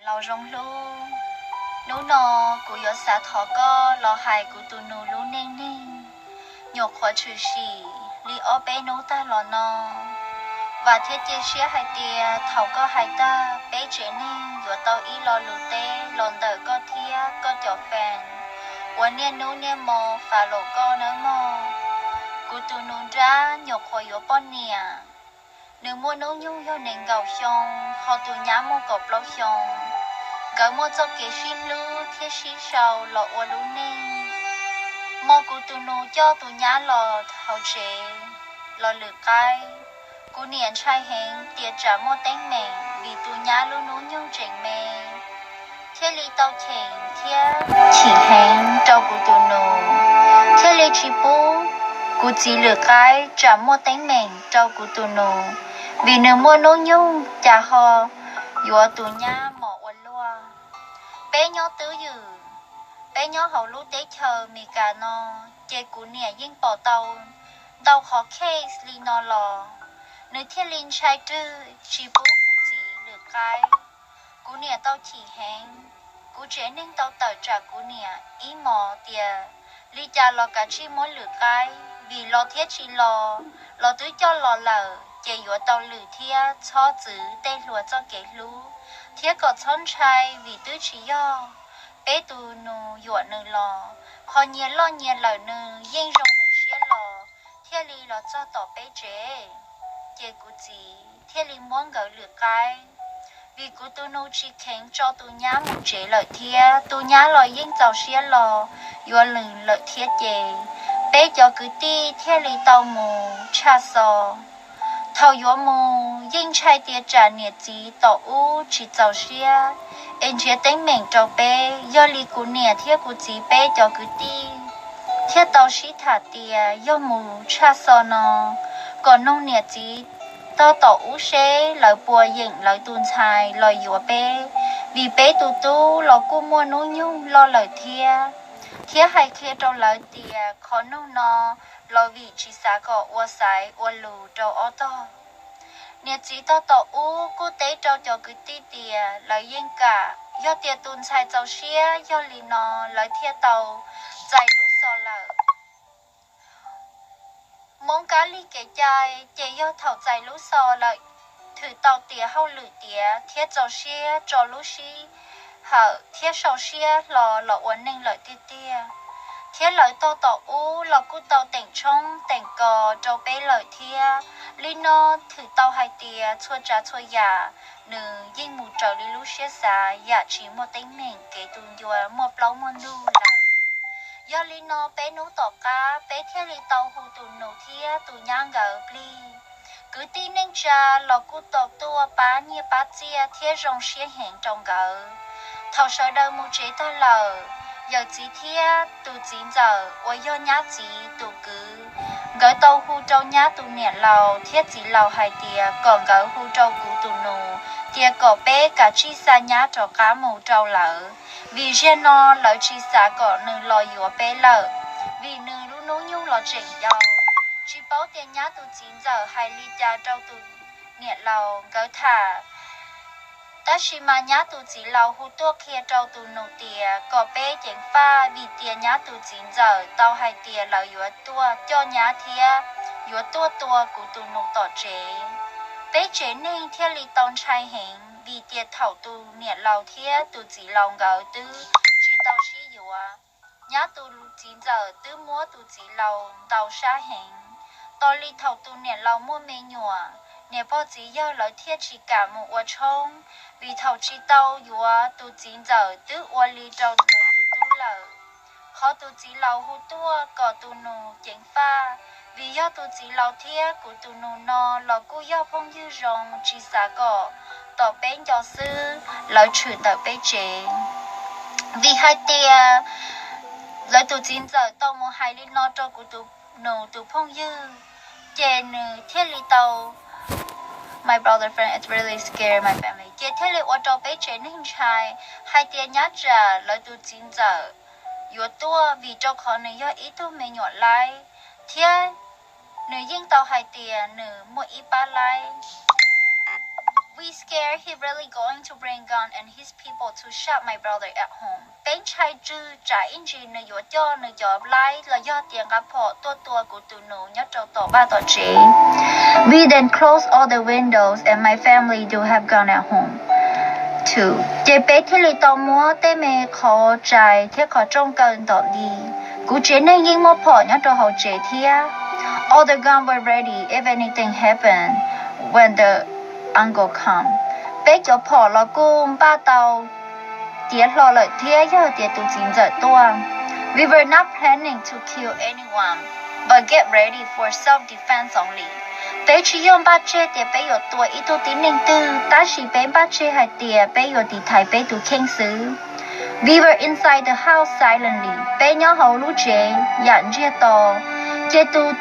laus zoo hlub, hnub no kuv yuav xav thov koj los hais kuv tus nus lub neej neeg. Nyuam qhuav tshwm sim li ob peb hnub tag los no, vam thiab cia siab hais tias thaum koj hais tag peb tsev neeg yuav tau ib lo lus teb los ntawm koj thiab koj cov fans uas niaj hnub niaj hmo fav laum koj nawb mog. Kuv tus nus nrab nyuam qhuav yuav poj niam. Nws muaj hnub nyoog yog nees nkaum xyoo, ho tus nyab muaj kaum plaub xyoo. Nkawd muaj txoj kev sib hlub thiab sib sau los ua lub neej. Hmo kuv tus nus coj tus nyab los hauv tsev los lwm qaib, kuv niam ntshai heev tias tsam muaj teeb meem vim tus nyab lub hnub nyoog tseem me, thiaj li tau cheem thiab chim heev rau kuv tus nus, thiaj li tsis pub kuv txiv lwm qaib tsam muaj teeb meem rau kuv tus nus, vim nws muaj hnub nyoog cas ho yuav tus nyab mos ua luaj. Peb nyob twj ywm, peb nyob hauv lub teb chaws Meskas no, ces kuv niam yeej pom tau ntau qhov case li no los, nws thiaj li ntshai rwg tsis pub kuv txiv lwm qaib. Kuv niam tau chim heev, kuv tsev neeg tau tawm tsam kuv niam ib hmos tias li cas los kav tsij muab lwm qaib, vim los thiab tsis los, los twb coj los lawm ces yuav tau lwm thiab txhob txwv tej hluas txoj kev hlub, thiab kom txhob ntshai vim twb tsis yog peb tus nus yuam nws los, qhov nyias loj nyias lawm nws yeej zoo nws siab los thiaj li los txog tom peb tsev. Ces kuv txiv thiaj li muab nkawd lwm qaib, vim kuv tus nus tsis kheev tso tus nyab mus tsev lawm thiab tus nyab los yeej txaus siab los yuav nws lawm thiab ces peb cov kwv tij thiaj li tau mus tshaj xo. Thaum yuav mus yeej ntshai tias tsam niam txiv tom ub tsis txaus siab es nrhiav teeb meem rau peb. Yog li kuv niam thiab kuv txiv peb cov kwv tij thiaj tau sib tham tias yog mus tshaj xo no kom noog niam txiv tog tom ub seb lawv puas yeem lawv tus ntxhais los yuav peb, vim peb tus tub los kuj muaj hnub nyoog loj lawm thiab, thiab hais qhia rau lawv tias qhov noog no los vim tsis xav kom ua xaiv ua lus rau ob tog. Niam txiv tog tom ub kuj teb rau cov kwv tij tias lawv yeej kam, yog tias tus ntxhais txaus siab, yog li no lawv thiaj tau txais lub xov lawm. Hmoob kab lig kev cai ces yog thaum txais lub xov lawm, thwm tau tiav hauj lwm tiav thiab txaus siab tso lub sij hawm thiab sau siab hlo los ua neej lawm tiag tiag. Thiab lawv tog tom ub los kuj tau teem tshoob teem kos rau peb lawm thiab. Li no thwm tau hais tias txhua tsav txhua yam nws yeej mus raws li lub siab xav, yam tsis muaj teeb meem kev tu ncua muaj plaub muaj ntug lawm. Yog li no peb hnub tom qab peb thiaj li tau hu tus nus thiab tus nyab nkawd plig. Kwv tij neej tsa los kuj tau tuaj pab nyiaj pab txiaj thiab zoo siab heev rau nkawd. Thaum sawv daws mus tsev tag lawm, yawm txiv thiab tus txiv ntxawm uas yog nyab txiv tus kwv, nkawd tau hu rau nyab tus niam laus thiab txiv laus hais tias kom nkawd hu rau kuv tus nus tias kom peb kav tsij xa nyab rov qab mus rau lawv, vim zaum no lawv tsis xav kom nws los yuav peb lawm, vim nws lub hnub nyoog los tseem yau. Tsis paub tias nyab tus txiv ntxawm hais li cas rau tus niam laus nkawd tham. Tab sis mas nyab tus txiv laus hu tuaj qhia rau tus nus tias kom peb ceev faj vim tias nyab tus txiv ntxawm tau hais tias lawv yuav tuaj coj nyab thiab yuav tuaj tua kuv tus nus tom tsev. Peb tsev neeg thiaj li tau ntshai heev vim tias thaum tus niam laus thiab tus txiv laus nkawd twb tsis tau sib yuav. Nyab tus txiv ntxawm twb muab tus txiv laus ntaus sab heev. Tos li thaum tus niam laus muaj me nyuam, niam pog txiv yawg lawv thiaj tsis kam mus ua tshoob, vim thaum tsis tau yuav tus txiv ntxawm twb ua li rau tus tub lawm. Qhov tus txiv laus hu tuaj kom tus nus ceev faj, vim yog tus txiv laus thiab kuv tus nus no los kuj yog phooj ywg zoo, tsis xav kom tom peb nco xwb lawv tshwm tawm peb tsev. Vim hais tias lawv tus txiv ntxawm tau mus hais li no rau kuv tus nus tus phooj ywg, ces nws thiaj li tau, my brother friend is really scared my family, ces thiaj li ua rau peb tsev neeg ntshai hais tias nyab tsam lawv tus txiv ntxawm yuav tuaj, vim rau qhov nws yog ib tug me nyuam laib, thiab nws yeej tau hais tias nws muaj ib pab laib. We scared he really going to bring gun and his people to shot my brother at home. Peb ntshai tsw tsam ib ntsis nws yuav coj nws cov laib los yog tias nqa phom tuaj tua kuv tus nus nyob rau tom vaj tom tsev. We then closed all the windows and my family do have gun at home too. Ces peb thiaj li tau muab tej me qhov tsai thiab qhov rooj kaw ntom li. Kuv tsev neeg yeej muaj phom nyob rau hauv tsev thiab. All the gun were ready if anything happened when the uncle come. Peb cov phom los kuj npaj tau tiav hlo lawm thiab yog tias tus txiv ntxawm tuaj. We were not planning to kill anyone, but get ready for self-defense only. Peb tsis yog npaj tseg tias peb yuav tua ib tug tib neeg twg, tab sis peb npaj tseg hais tias peb yuav tiv thaiv peb tus kheej xwb. We were inside the house silently. Peb nyob hauv lub tsev yam ntsiag to. Ces tus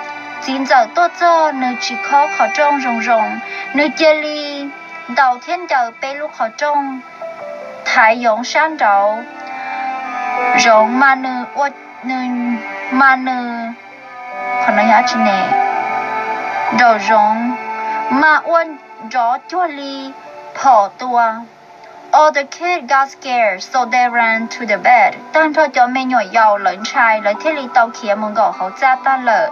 txiv ntxawm tuaj txog, nws tsis khob qhov rooj zoo zoo, nws cia li ntaus thiab ncaws peb lub qhov rooj thaiv yoov sab nraud zoov mas nws ua, nws, mas nws, qhov no yog dab tsi ne, nraum zoov mas ua nrov cuag li phom tua. All the kids got scared, so they ran to the bed. Tag nrho cov me nyuam yaus lawv ntshai, lawv thiaj li tau khiav mus nkaum hauv txaj tag lawm.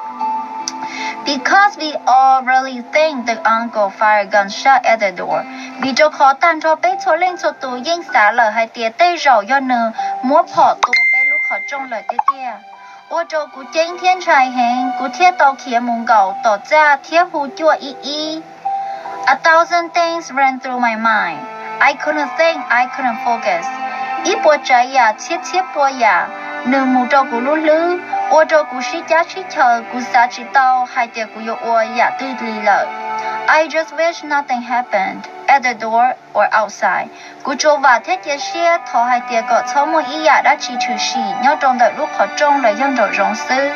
Because we all really think the uncle fired gunshot at the door. Vim rau qhov tag nrho peb txhua leej txhua tus yeej xav lawm hais tias tej zaum yog nws muab phom tua peb lub qhov rooj lawm tiag tiag. Ua rau kuv ceeb thiab ntshai heev, kuv thiaj tau khiav mus nkaum tom txaj thiab hu cuaj ib ib. A thousand things ran through my mind. I couldn't think, I couldn't focus. Ib puas tsav yam, txhiab txhiab puas yam, nws mus rau kuv lub hlwb, ua rau kuv sib cab sib chaws, kuv xav tsis tau hais tias kuv yuav ua yam twg li lawm. I just wish nothing happened at the door or outside. Kuv tsuas vam thiab cia siab thov hais tias kom txhob muaj ib yam dab tsi tshwm sim nyob rau ntawm lub qhov rooj los yog nraum zoov xwb.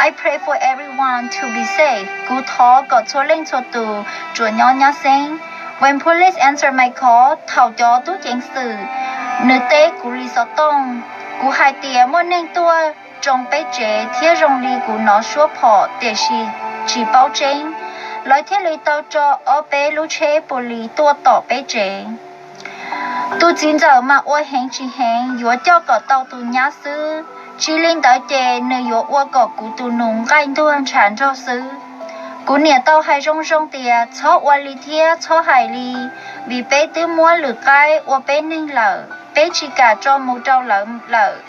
I pray for everyone to be safe. Kuv thov kom txhua leej txhua tus tsuas nyob nyab xeeb. When police answered my call, thaum cov tub ceev xwm nws teb kuv li xov tooj, kuv hais tias muaj neeg tuaj tsoo peb tsev thiab zoo li kuv hnov suab phom tiam sis tsis paub tseeb, lawv thiaj li tau tso ob peb lub tsheb pus lis tuaj tom peb tsev. Tus txiv ntxawm mas ua heev tsis heev yuav coj kom tau tus nyab xwb, tsis li ntawd ces nws yuav ua kom kuv tus nus nqaij ntuag ntshav nrog xwb. Kuv niam tau hais zoo zoo tias txhob ua li thiab txhob hais li, vim peb twb muab lwm qaib ua peb neeg lawm, peb tsis kam tso mus rau lawv lawm.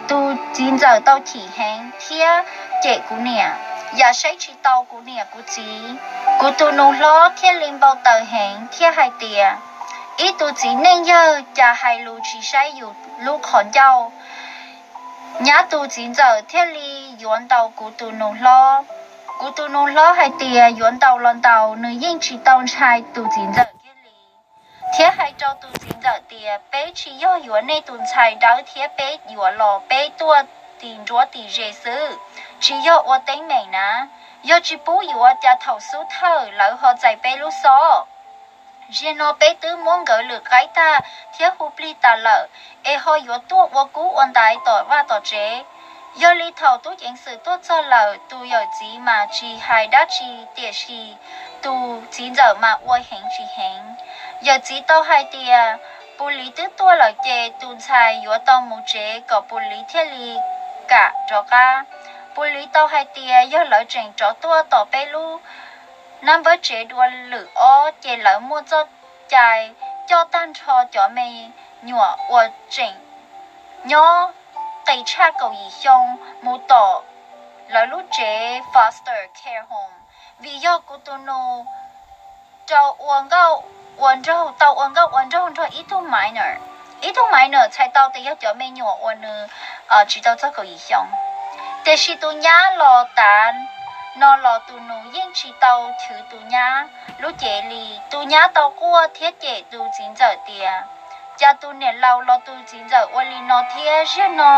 Tus txiv ntxawm tau chim heev thiab cem kuv niam, yam saib tsis tau kuv niam kuv txiv. Kuv tus nus hlob thiaj li npau taws heev thiab hais tias, ib tug txiv neej yawg cas hais lus tsis saib yus lub qhov ncauj. Nyab tus txiv ntxawm thiaj li yuav ntaus kuv tus nus hlob. Kuv tus nus hlob hais tias yuav ntaus los ntaus, nws yeej tsis tau ntshai tus txiv ntxawm kiag li, thiab hais rau tus txiv ntxawm tias peb tsis yog yuav nej tus ntxhais dawb thiab peb yuav los peb tuaj tim nruab tim ze xwb, tsis yog ua teeb meem na. Yog tsis pub yuav cas thaum xub thawj lawv ho txais peb lub xob. Zaum no peb twb muab nkawd lwm qaib tag thiab hu plig tas lawm, es ho yuav tuaj ua kub ua ntaiv tom vaj tom tsev. Yog li thaum tub ceev xwm tuaj txog lawm, tus yawm txiv mas tsis hais dab tsi, tiam sis tus txiv ntxawm mas ua heev tsis heev. Yawm txiv tau hais tias, pus lis twb tuaj lawm ces tus ntxhais yuav tau mus tsev kom pus lis thiaj li kam rov qab. Pus lis tau hais tias yog lawv tseem rov tuaj tom peb lub nab npawb tsev dua lwm ob ces lawv muaj txoj cai coj tag nrho cov me nyuam uas tseem nyob qis tshaj kaum yim xyoo mus tom lawv lub tsev foster care home, vim yog kuv tus nus rau ua nkauj ua nraug, tau ua nkauj ua nraug nrog ib tug minor. Ib tug minor txhais tau tias yog cov me nyuam uas nws tsis tau txog kaum yim xyoo. Tiam sis tus nyab los tav no los tus nus yeej tsis tau chwv tus nyab lub cev li. Tus nyab tau quaj thiab cem tus txiv ntxawm tias, cas tus niam laus los tus txiv ntxawm ua li no thiab, zaum no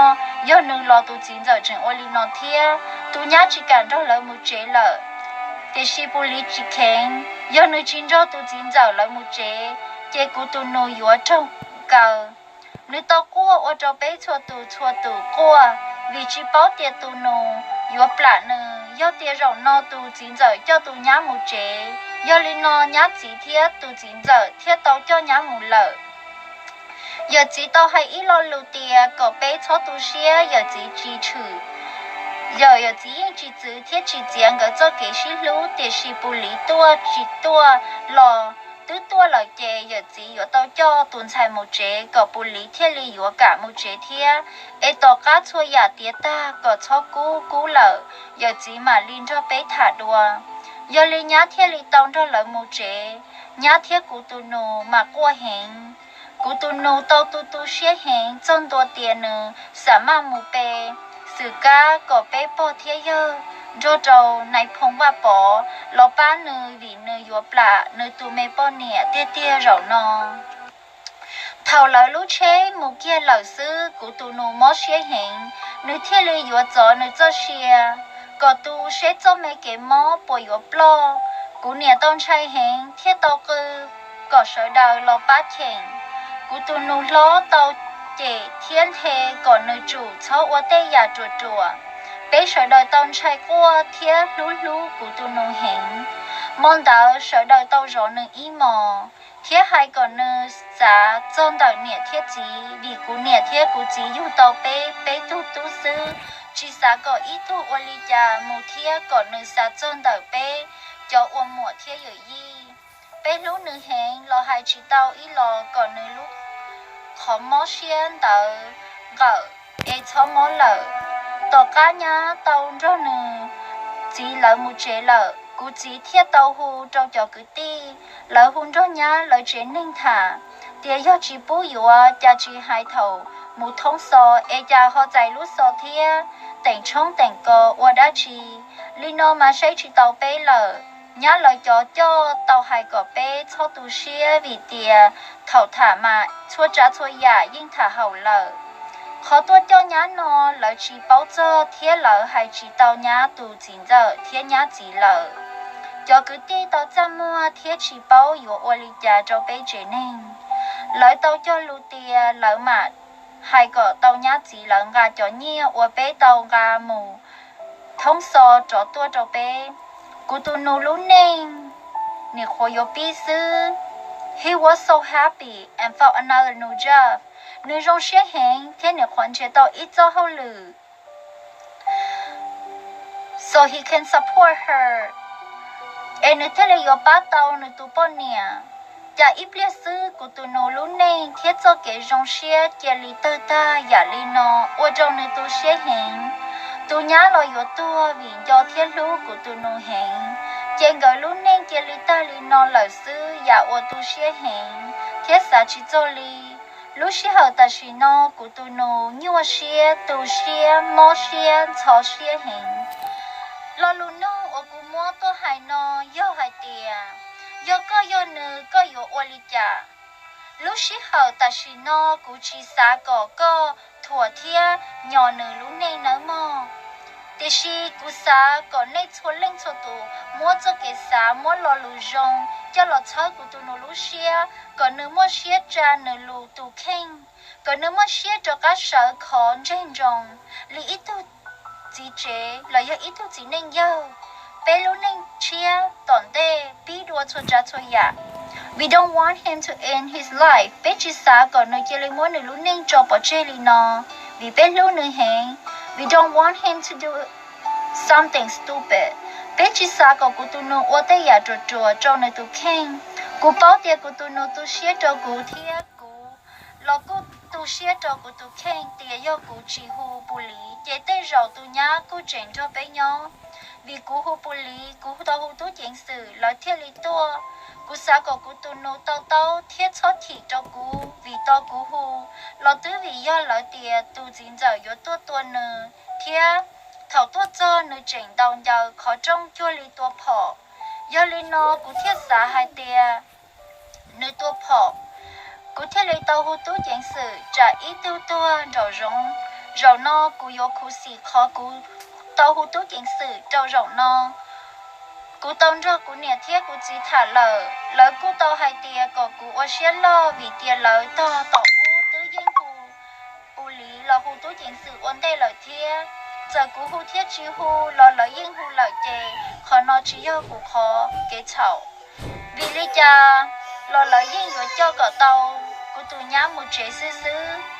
yog nws los tus txiv ntxawm tseem ua li no thiab. Tus nyab tsis kam nrog lawv mus tsev lawm. Tiam sis pus lis tsis kheev, yog nws tsis nrog tus txiv ntxawm lawv mus tsev, ces kuv tus nus yuav raug kaw. Nws tau quaj ua rau peb txhua tus txhua tus quaj. vim tsis paub tias tus nus yuav plam nws. Yog tias zaum no tus txiv ntxawm coj tus nyab mus tsev, yog li no nyab txiv thiab tus txiv ntxawm thiaj tau coj nyab mus lawm. Yawm txiv tau hais ib lo lus tias kom peb txhob tu siab, yawm txiv tsis tshwm. Yawm, yawm txiv yeej tsis txwv thiab tsis txiav nkawd txoj kev sib hlub, tiam sis Pus Liv tuaj tsis tuaj los twb tuaj lawm ces yawm txiv yuav tau coj tus ntxhais mus tsev kom Pus Liv thiaj li yuav kam mus tsev thiab, es tom qab txhua yam tiav tag kom txhob kub kub lawm, yawm txiv mam li nrog peb tham dua. Yog li nyab thiaj li tau nrog lawv mus tsev. Nyab thiab kuv tus nus mas quaj heev. Kuv tus nus tau tu tu siab heev txog ntua tias nws xam maj mus pe xwm kab kom peb pog thiab yawg nrog rau nais phoo Vaj Pov los pab nws vim nws yuav plam nws tus me poj niam tiag tiag zaum no. Thaum lawv lub tsheb mus kiag lawm xwb, kuv tus nus mob siab heev, nws thiaj li yuav txov nws txoj sia kom tu seb txoj me kev mob puas yuav ploj. Kuv niam tau ntshai heev thiaj tau qw kom sawv daws los pab cheem. Kuv tus nus hlob tau cem thiab nthe kom nws tsum txhob ua tej yam ruam ruam. Peb sawv daws tau ntshai quaj thiab hlub hlub kuv tus nus heev. Hmo ntawd sawv daws tau zov nws ib hmos thiab hais kom nws xav txog ntawm niam thiab txiv, vim kuv niam thiab kuv txiv yug tau peb, peb tug tub xwb, tsis xav kom ib tug ua li cas mus thiab kom nws xav txog ntawm peb cov ua muam thiab yawm yij. Peb hlub nws heev los hais tsis tau ib los kom nws lub qhov mob siab ntawd nqawm es txhob mob lawm. Tom qab nyab tau nrog nws txiv lawv mus tsev lawm, kuv txiv thiaj tau hu rau cov kwv tij, lawv hu nrog nyab lawv tsev neeg tham tias yog tsis pub yuav cas tsis hais thaum mus thoob xo, es cas ho txais lub xo thiab teem tshoob teem kos ua dab tsi. Li no mas saib tsis taus peb lawm. Nyab lawv cov coj tau hais kom peb txhob tu siab vim tias thaum tham mas txhua tsav txhua yam yeej tham haum lawm. Qhov tuaj coj nyab no lawv tsis paub txog thiab lawv hais tsis tau nyab tus txiv ntxawm thiab nyab txiv lawm. Cov kwv tij tau txaj muag thiab tsis paub yuav ua li cas rau peb tsev neeg. Lawv tau cog lus tias lawv mam hais kom tau nyab txiv lawv nqa cov nyiaj uas peb tau nqa mus thoob xo rov tuaj rau peb. Kuv tus nus lub neej nim qhuav yuav pib xwb. He was so happy and found another new job. Nws zoo siab heev thiab nim qhuav nrhiav tau ib txoj hauj lwm so he can support her, es nws thiaj li yuav pab tau nws tus poj niam. Cas ib pliag xwb kuv tus nus lub neej thiab txoj kev zoo siab cia li tawg tag yam li no, ua rau nws tu siab heev. Tus nyab los yuav tuag vim nco thiab hlub kuv tus nus heev, ces nkawd lub neej cia li tag li no lawm xwb, yam uas tu siab heev thiab xav tsis txog li. Lub sij hawm tam sim no kuv tus nus nyuaj siab, tu siab, mob siab, ntxhov siab heev. Lo lus nug uas kuv muab tuaj hais no yog hais tias, yog koj yog nws koj yuav ua li cas? Lub sij hawm tam sim no kuv tsis xav kom koj thuam thiab nyos nws lub neej nawb mog. Tiam sis kuv xav kom nej txhua leej txhua tus muab txoj kev xav, muab lo lus zoo coj los txhawb kuv tus nus lub siab, kom nws muaj siab tsa nws lus tus kheej, kom nws muaj siab rov qab sawv khov ntseg ntsoov li ib tug txiv tsev los yog ib tug txiv neej yawg. Peb lub neej tshiab tom ntej pib dua txhua tsav txhua yam. We don't want him to end his life. Peb tsis xav kom nws cia li muab nws lub neej tso pov tseg li no, vim peb hlub nws heev. We don't want him to do something stupid. Peb tsis xav kom kuv tus nus ua tej yam ruam ruam rau nws tus kheej. Kuv paub tias kuv tus nus tu siab rau kuv thiab kuv los kuj tu siab rau kuv tus kheej tias yog kuv tsis hu Pus Liv ces tej zaum tus nyab kuj tseem nrog peb nyob. Vim kuv hu Pus Liv, kuv tau hu tub ceev xwm, lawv thiaj li tuaj. Kuv xav kom kuv tus nus to taub thiab txhob chim rau kuv vim tau kuv hu los twb vim yog lawv tias tus txiv ntxawm yuav tuaj tua nws thiab thaum tuaj txog nws tseem ntaus ncaws qhov rooj cuag li tua phom. Yog li no kuv thiaj xav hais tias nws tua phom. Kuv thiaj li tau hu tub ceev xwm tsam ib tug tuag nraum zoov. Zaum no kuv yuav khuv xim qhov kuv tau hu tub ceev xwm rau zaum no. Kuv tau nrog kuv niam thiab kuv txiv tham lawm, lawv kuj tau hais tias kom kuv ua siab loj vim tias lawv tog tom ub twb yeej hu Pus Liv los hu tub ceev xwm ua ntej lawm thiab. Txawm kuv hu thiab tsis hu los lawv yeej hu lawm ces qhov no tsis yog kuv qhov kev txhaum. Vim li cas los lawv yeej yuav coj kom tau kuv tus nyab mus tsev xwb xwb.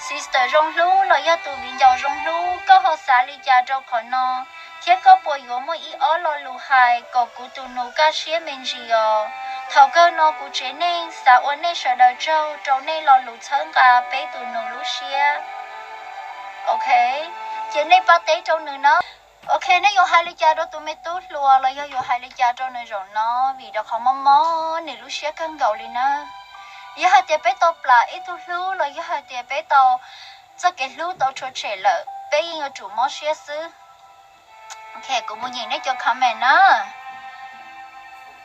Sister zoo hlub los yog tus viv ncaus zoo hlub, koj ho xav li cas rau qhov no? Thiab koj puas yuav muaj ib ob lo lus hais kom kuv tus nus kaj siab me ntsis os? Thaum kawg no kuv tsev neeg xav ua nej sawv daws tsaug rau nej lo lus txhawb nqa peb tus nus lub siab. Ok, ces nej pab teb rau nws na. Ok, nej yuav hais li cas rau tus me tub hluas los yog yuav hais li cas rau nws zaum no? Vim rau qhov mob mob nws lub siab kawg nkaus li na. Yog hais tias peb tau plam ib tug hlub los yog hais tias peb tau txoj kev hlub tau rhuav tshem lawm, peb yeej yuav tsum mob siab xwb. Ok, kuv mus nyeem nej cov comment na.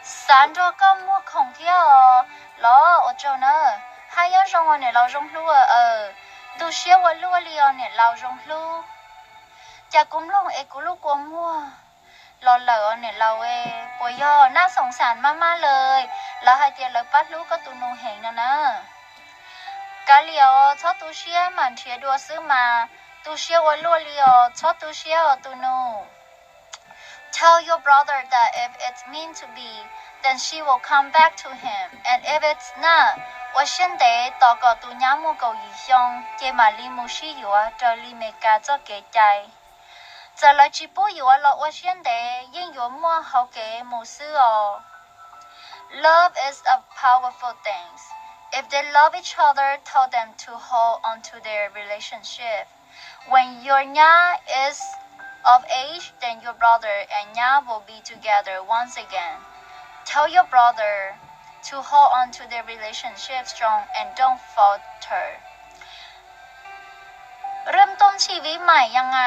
Xav nrog koj muag khoom thiab os los ua tsaug na. Haj, nyob zoo os niam laus zoo hlub. Tu siab ua luaj li os niam laus zoo hlub. Cas kuv mloog es kuv lub kua muag los lawm os niam laus, puas yog naj xoom xam maj maj lawm? Lawv hais tias lawv pab hlub koj tus nus heev no na. Kav liam os, txhob tu siab mas nrhiav dua xwb mas. Tu siab ua luaj li os, txhob tu siab os tus nus. Tell your brother that if it's meant to be, then she will come back to him, and if it's not, ua siab ntev tos kom tus nyab muaj kaum yim xyoo ces mam li mus sib yuav raws li Meskas txoj kev cai. Txawm lawv tsis pub yuav los ua siab ntev yeej yuav muaj hauv kev mus xwb os. Love is a powerful thing. If they love each other, tell them to hold on to their relationship. When your nyab is of age, then your brother and nyab will be together once again. Tell your brother to hold on to their relationship strong and don't falter. เริ่มต้นชีวิตใหม่ยังไง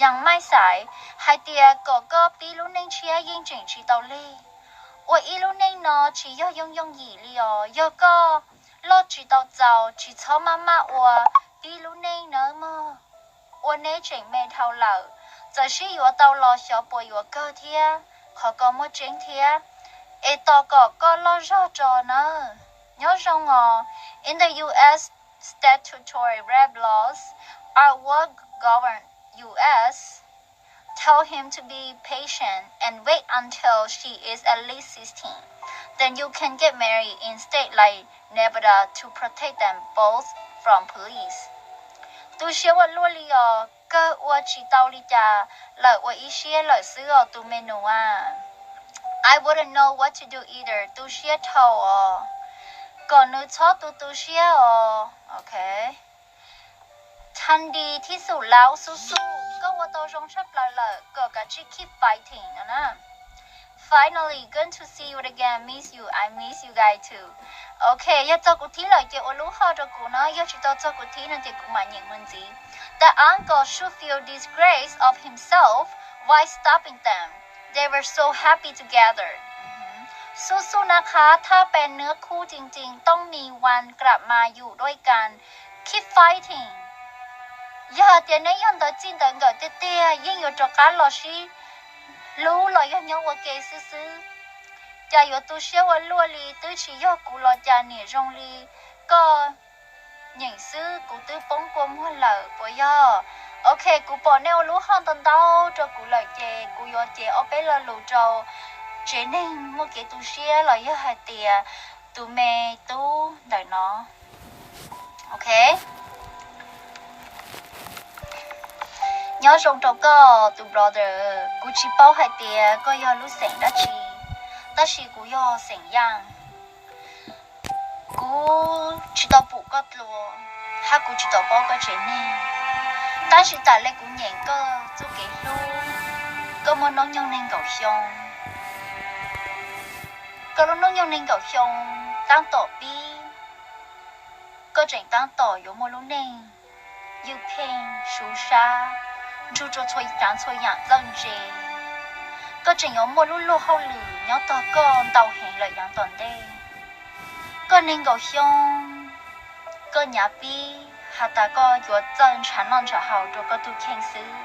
ยังไม่สาย hais tias kom koj pib lub neej tshiab yeej tseem tsis tau lig. Ua ib lub neej no tsis yog yooj yooj yim li os. Yog koj loj tsis tau txaus, tsis txhob maj maj ua, pib lub neej nawb mog. Ua neb tseem me dhau lawm, txawm sib yuav tau los xyov puas yuav kawg thiab, qhov ko muaj tseeb thiab. Es tos kom koj loj zog tso nawb. Nyob zoo os. In the U S statutory rape laws, our work govern U S, tell him to be patient and wait until she is at least sixteen. Then you can get married in state like Nevada to protect them both from police. Tu siab ua luaj li os, kawg ua tsis tau li cas, lawm ua ib siab lawm xwb os tus me nus a. I wouldn't know what to do either, tu siab dhau os. Kom nws txhob tu tu siab os. Ok. Thandi Thib Xum Laub xub xub, koj ua tau zoo tshaj plaws lawm, kom kav tsij keep fighting no na. Finally, good to see you again. Miss you. I miss you guys too. Ok, yog txog kuv thib lawm ces ua lub hoj rau kuv na, yog tsis tau txog kuv thib no ces kuv mam nyeem mus ntxiv. The uncle should feel disgrace of himself while stopping them. They were so happy together. Xub xub na qhab thaj pes nws khu tsis tsis tooj mis wan kram mas yus dua i kas. Keep fighting. Yog hais tias neb yog ntawv txij ntawv nkawm tiag tiag yeej yuav rov qab los sib hlub los yog nyob ua ke xwb xwb. Cas yuav tu siab ua luaj li, twb tsis yog kuv los cas niam zoo li. Koj nyeem xwb kuv twb poob kua muag lawm puas yog? Ok, kuv pom nej ua lub hoj ntau ntau rau kuv lawm ces kuv yuav cev ob peb lo lus rau tsev neeg muaj kev tu siab los yog hais tias tus me tub ntawm no. Ok. Nyob zoo rau koj tus brother, kuv tsis paub hais tias koj yog lub xeem dab tsi, tab sis kuv yog xeem Yaj. Kuv tsis tau pum koj dlua, hab kuv tsis tau paub koj tsev neeg, tab sis tam le kuv nyeem koj txuj kev hlub, koj muaj noob nyoog nees nkaum xyoo. Koj lub noob nyoog nees nkaum xyoo taab tom pib, koj tseem taab tom yuav muaj lub neej ywj pheej, suv sab, nrug rua txhua yaav txhua yaam txawj ntse. Koj tseem yuav muaj lub luag hauj lwm nyob tog koj ntau heev lawm yaav tom ntej. Koj nees nkaum xyoo, koj nyav pib has tas koj yuav txawj nrhav noj nrhav haus rua koj tug kheej xwb.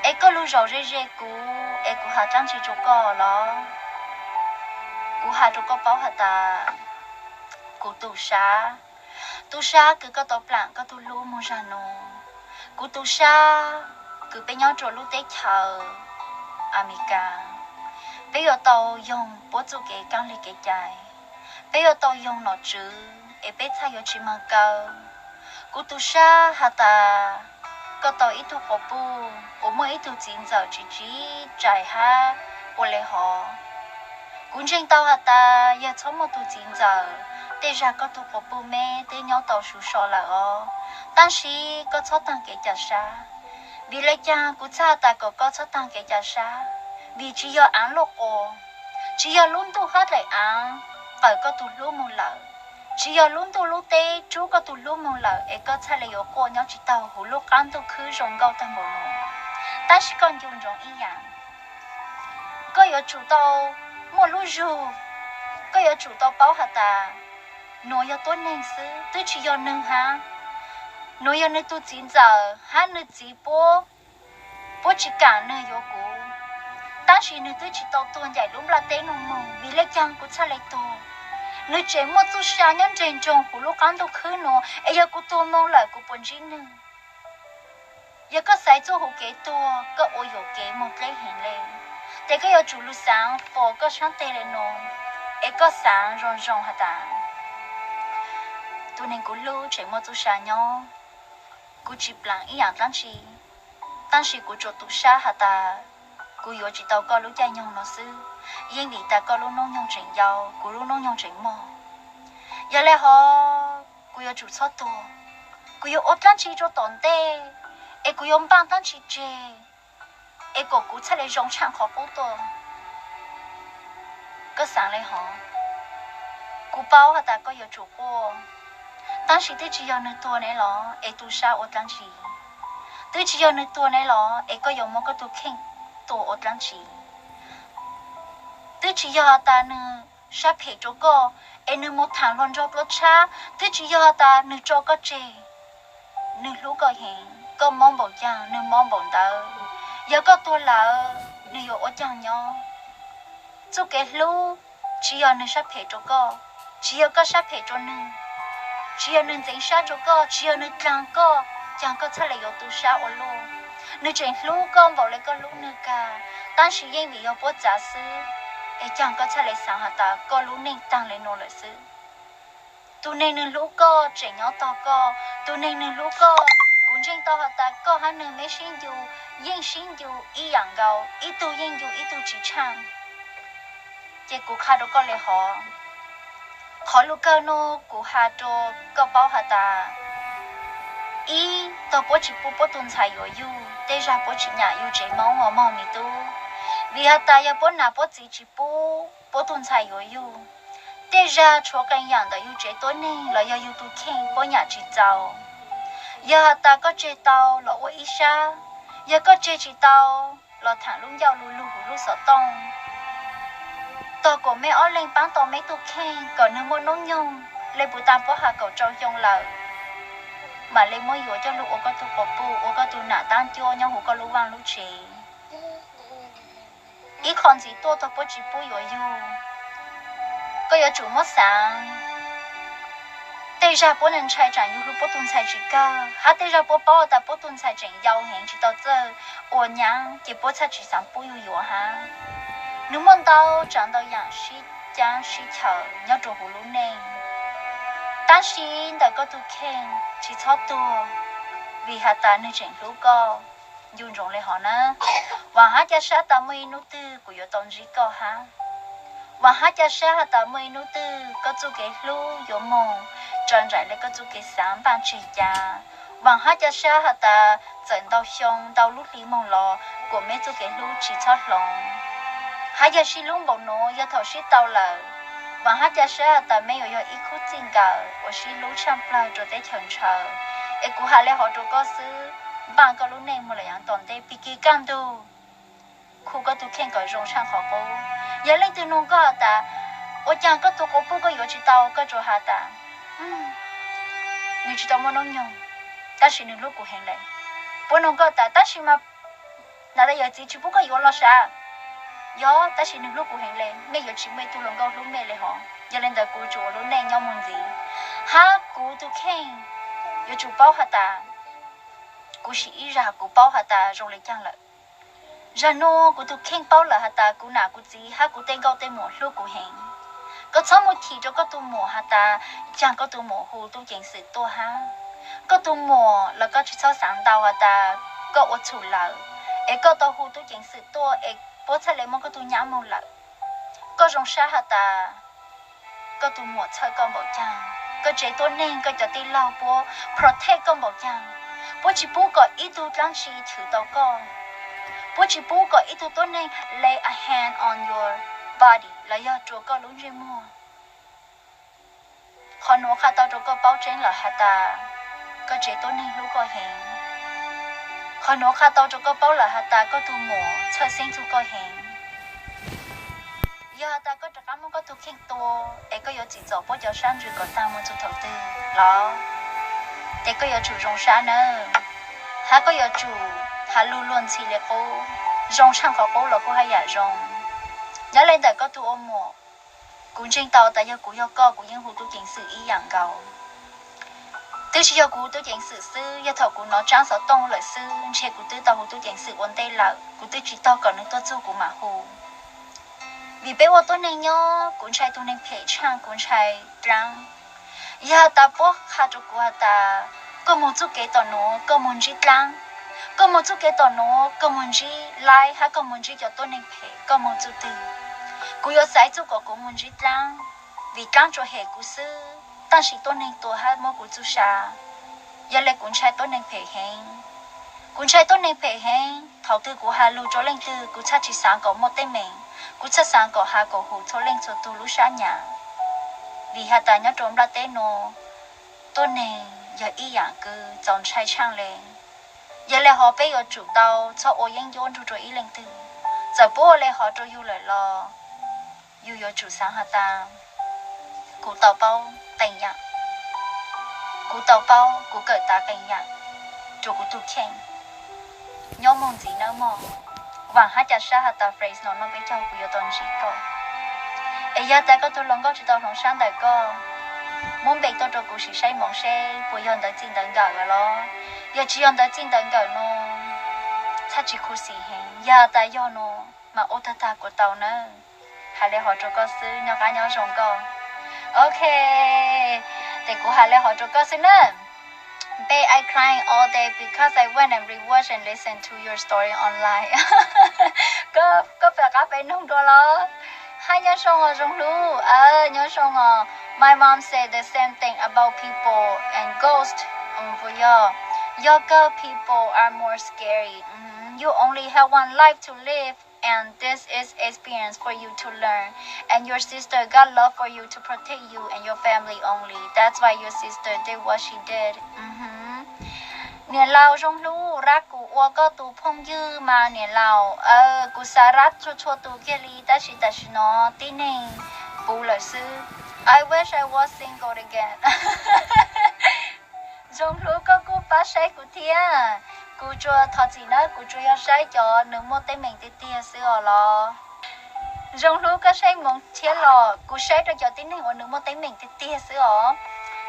Es koj lug zaum ze ze kuv, es kuv has dlaab tsi rua koj los? Kuv has rua koj paub has tas kuv tu sab, tu sab kws koj tau plaam koj tug lub moog zag nuav. Kuv tus sab, kws peb nyob rua lub teb chaws Amelikas, peb yuav tau yoog puab txuj kev kaab lig kev cai, peb yuav tau yoog nom tswv es peb txhaj yuav tsi moog kaw. Kuv tus sab has tas, koj tau ib tug quas puj uas muaj ib tug txiv ntxawm tsi tsiv tsais hab ua le hov. Kuv ntseeg tau has tas yog txhob muaj tug txiv ntxawm, tej zag koj tug quas puj meb twb nyob tau su so lawm os. Tab sis koj txhob taag kev ca sab. Vim le caag kuv txhaj has tas kom koj txhob taag kev ca sab? Vim tsi yog aav luaj quas, tsi yog lub ntuj hab dlaim aav qawm koj tug hlub moog lawm, tsi yog lub ntuj lub teb rub koj tug hlub moog lawm es koj txhaj le yuav quaj nyob tsi taug huv lub qaab ntuj khwb zoo nkauj taag npaum nuav. Tab sis koj ncu ntsoov ib yaam, koj yuav tsum tau muaj lub zug, koj yuav tsum tau paub has tas nuav yog tuab neeg xwb, twb tsi yog nwg hab. Nuav yog nwg tug txiv ntxawm hab nwg txiv puab, puab tsi kaam nwg yuav kuv. Tab sis nwg twb tsi tau tuag ncaim lub nplaj teb nuav moog, vim le caag kuv txhaj le tuag? Nwg tseem muaj txuj sa nyob nreg nroog huv lub qaab ntuj khwb nuav, es yog kuv tuag moog lawm kuv puas ntsib nwg? Yog koj xaiv txuj huv kev tuag, koj ua yuam kev moog dleb heev le, ces koj yuav tsum lug xaav pom koj saab teg le nuav, es koj xaav zoo zoo has tas, tus neeg kuv hlub tseem muaj txuj sa nyob, kuv tsi plaam ib yaam dlaab tsi, tab sis kuv tsuas tu sab has tas kuv yuav tsi tau koj lub caij nyoog nuav xwb, yeej vim tas koj lub noob nyoog tseem yau, kuv lub noob nyoog tseem mog. Yog le hov, kuv yuav tsum txhob tuag, kuv yuav ua dlaab tsi rua tom ntej, es kuv yuav npaaj dlaab tsi tseg, es kom kuv txhaj le zoo tshaaj qhov qub tuaj. Koj xaav le hov, kuv paub has tas koj yuav tsum quaj, tab sis twb tsi yog nwg tuag ne los es tu sab ua dlaab tsi? Twb tsi yog nwg tuag ne los es koj yuav muab koj tug kheej tua ua dlaab tsi? Twb tsi yog has tas nwg sab phem rua koj, es nwg moog thaam hluas nraug dlua tshab, twb tsi yog has tas nwg tso koj tseg. Nwg hlub koj heev, koj mob npaum caag nwg mob npaum ntawd. Yog koj tuag lawm, nwg yuav ua caag nyob? Txuj kev hlub tsi yog nwg sab phem rua koj, tsi yog koj sab phem rua nwg, tsi yog nwg ntxeev sab rua koj, tsi yog nwg dlaag koj, caag koj txhaj le yuav tu sab ua luaj? Nwg tseem hlub koj npaum le koj hlub nwg kag, tab sis yeej vim yog puab txav xwb, es caag koj txhaj le xaav has tas koj lub neej taag le nuav lawm xwb. Tus neeg nwg hlub koj tseem nyob tog koj, tus neeg nwg hlub koj, kuv ntseeg tau has tas koj hab nwg meb sib ncu, yeej sib ncu ib yaam nkaus, ib tug yeej ncu ib tug tsi tshaaj. Ces kuv qha rua koj le hov, qhov lug kawg nuav kuv has rua koj paub has tas, ib tog puab tsi pub puab tug ntxhais yuav yug, tej zag puab tsi nyam yug tsev Moob os mog me tub. Vim has tas yog puab nam puab txiv tsi pub puab tug ntxhais yuav yug, tej zag tshuav qee yaam ntawm yug tsev tuab neeg los yog yug tug kheej puab nyam tsi txaus. Yog has tas koj tseg tau los ua ib sab, yog koj tseg tsi tau los thaam lub ncauj lug lug huv lub xov tooj. Tog kuas meb ob leeg paab tau meb tug kheej kom nwg muaj noob nyoog le puv taag puab has kaum rau xyoo lawm, mam le muab yuav coj lug ua koj tug quas puj, ua koj tug nam taab cuab nyob huv koj lub vaaj lub tsev. Ib qho ntxiv tuaj tog puab tsi pub yuav yug, koj yuav tsum muab xaav, tej zag puab ntshai tsaam yug hlub puab tug ntxhais tsi kawg, hab tej zag puab paub tas puab tug ntxhais tseem yau heev tsi tau txawj ua nyaab ces puab txhaj tsi xaav pub yug yuav hab. Nwg muaj ntau tsav ntau yaam sib caab sib chaws nyob rua huv lub neej, tab sis ntawm koj tug kheej tsi txhob tuag, vim has tas nwg tseem hlub koj. Ncu ntsoov le hov na, vaam hab ca sab tas muaj ib nub twg kuv yuav tau ntsib koj hab. Vaam hab ca sab has tas muaj ib nub twg koj txuj kev hlub yuav moog tso nraim le koj txuj kev xaav npaaj tseg ca. Vaam hab ca sab has tas txawm ntau xyoo ntau lub hli moog los kuas meb txuj kev hlub tsi txhob hloov. Hab yog sib hlub npaum nuav yog thaum sib tau lawm, vaam hab ca sab has tas meb yuav yog ib khub txij nkawm uas sib hlub tshaaj plawg rua teb chaws ntshaw. Es kuv has le hov rua koj xwb, npaaj koj lub neej moog lawm yaav tom ntej pig kig kaj ntug, khu koj tug kheej kom zoo tshaaj qhov qub. Yog leej twg nug koj has tas, ua caag koj tug quas puj koj yuav tsi tau, koj tsuas has tas, nwg tsi tau muaj noob nyoog, tab sis nwg hlub kuv heev le. Puab nug koj tas, tab sis mas nam tas yawm txiv tsi pub koj yuav los sav? Yog, tab sis nwg hlub kuv heev le, mej yuav tsi muaj ib tug hluas nkauj hlub mej le hov. Yog le ntawd kuv tsuas ua lub neej nyob moog ntxiv, hab kuv tug kheej yuav tsum paub has tas Kuv sim ib zag kuv paub has tas zoo li caag lawm. Zag nuav kuv tug kheej paub lawm has tas kuv nam kuv txiv hab kuv tej nkauj tej muam hlub kuv heev. Koj txhob mus chim rua koj tug muam has tas caag koj tug muam hu tub ceev xwm tuaj hab. Koj tug muam los koj tsi txhob xaav ntau has tas koj ua txhum lawm es koj tau hu tub ceev xwm tuaj es puab txhaj le muab koj tug nyab moog lawm. Koj zoo sab has tas koj tug muam txhawj koj npaum caag, koj tsev tuab neeg koj cov tij laug puab protect koj npaum caag, puab tsi pub kom ib tug dlaab tsi chwv tau koj, puab tsi pub kom ib tug tuab neeg lay a hand on your body los yog rua koj lub ntsej muag. Qhov nuav qha tau rua koj paub tseeb lawm has tas koj tsev tuab neeg hlub koj heev. Qhov nuav qha tau rua koj paub lawm has tas koj tug muam txhawj xeeb txug koj heev. Yog has tas koj rov qab muab koj tug kheej tua es koj yuav txim txom puab cov sab ntsws kom taag moog txug thaum twg los, ces koj yuav tsum zoo sab nawb, hab koj yuav tsum has lug luag ntxhi le qub, zoo tshaaj qhov qub los kuj haj yam zoo. Nyob le ntawm koj tug ua muam, kuv ntseeg tau tas yog kuv yog koj kuv yeej hu tub ceev xwm ib yaam nkaus. Twb tsi yog kuv hu tub ceev xwm xwb, yog thaum kuv nov tsaab xov tooj lawm xwb ntshe kuv twb tau hu tub ceev xwm ua ntej lawm, kuv twb tsi tog kom nws tuaj txug kuv mam hu. Vim peb ua tuab neeg nyob kuv ntshai tug neeg phem tshaaj kuv ntshai dlaab. Yog has tas puab qha rua kuv has tas koj moog txuj kev tom nuav koj moog ntsib dlaab, koj moog txuj kev tom nuav koj moog ntsib laib hab koj moog ntsib cov tuab neeg phem, koj moog txuj twg, kuv yuav xaiv txuj kom kuv moog ntsib dlaab, vim dlaab tsuas hem kuv xwb, tab sis tuab neeg tua hab muab kuv txuj sa. Yog le kuv ntshai tuab neeg phem heev. Kuv ntshai tuab neeg phem heev, thaum twg kuv has lug rua leej twg kuv txhaj tsi xaav kom muaj teeb meem, kuv txhaj xaav kom has kom hum txhua leej txhua tug lub sab nyam. Vim has tas nyob rua nplaj teb nuav, tuab neeg yog ib yaam kws txaus ntshai tshaaj le. Yog le hov peb yuav tsum tau txhob ua yeeb ncuab nrug rua ib leej twg. Txawm puab ua le hov rua yug lawm los yug yuav tsum xaav has tas kuv tau paub qee yaam, kuv tau paub kuv kawm tas qee yaam rua kuv tug kheej. Nyob moog ntxiv nawb mog. Vaam hab ca sab has tas Fresno no peb caug kuv yuav tau ntsib koj. Es yog tas koj tug hluas nkauj tsi tau hloov sab ntawm koj, muab npe tuaj rua kuv sim saib moov seb puas yog ntawv txij ntawv nkawm los. Yog tsi yog ntawv txij ntawv nkawm no, txhaj tsi khuv xim heev. Yog tas yog no mas ua tag tag kuv tau nawb. Has le hov rua koj xwb, nyob qab nyob zoo koj. Ok, tes kuv has le hov rua koj xwb na. Babe, I crying all day because I went and rewatch and listen to your story online. Koj, koj peb qab peb noog dua los? Hab nyob zoo os Zoo Hlub, nyob zoo os. My mom said the same thing about people and ghost. Puas yog? Yog kawg, people are more scary. You only have one life to live, and this is experience for you to learn. And your sister got love for you to protect you and your family only. That's why your sister did what she did. Niam laus Zoo Hlub, rab kuv ua koj tus phooj ywg mas niam laus. Kuv xav rab txhua txhua tus kiag li tab sis tam sim no tib neeg puv lawm xwb. I wish I was single again. Zoo Hlub, koj kuj pab saib kuv thiab. Kuv tsuas thov txim nawb, kuv tsuas yog saib cov nws muaj teeb meem tiag tiag xwb os los. Zoo Hlub, koj saib moov thiab los? Kuv saib rau cov tib neeg uas nws muaj teeb meem tiag tiag xwb os.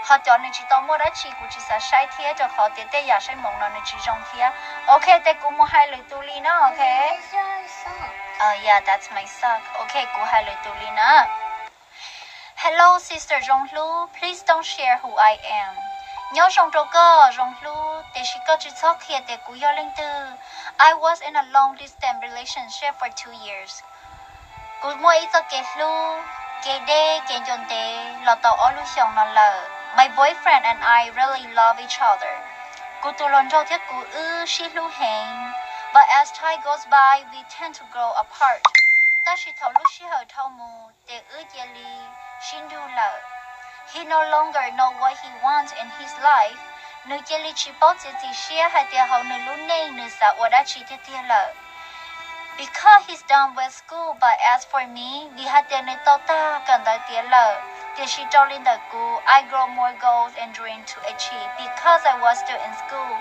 Ho cov nws tsis tau muaj dab tsi kuv tsis xav saib thiab rau qhov tias tej yam saib moov no nws tsis zoo thiab. Ok, tes kuv mus hais lwm tus li na, ok? Yeah, that's my sock. Ok, kuv hais lwm tus li na. Hello, sister Zoo Hlub, please don't share who I am. Nyob zoo rau koj Zoo Hlub, tiam sis koj tsis txhob qhia tias kuv yog leej twg. I was in a long distance relationship for two years. Kuv muaj ib txoj kev hlub, kev deb, kev ncua ntev los tau ob lub xyoos no lawm. My boyfriend and I really love each other. Kuv tus hluas nraug thiab kuv wb sib hlub heev. But as time goes by, we tend to grow apart. Tab sis thaum lub sij hawm dhau mus ces wb cia li sib nrug lawm. He no longer know what he wants in his life. Nws cia li tsis paub txiav txim siab hais tias hauv nws lub neej nws xav ua dab tsi tiag tiag lawm. Because he's done with school, but as for me, vim hais tias nws tau tag kawm ntawv tiav lawm, tiam sis rau li ntawm kuv, I grow more goals and dream to achieve because I was still in school.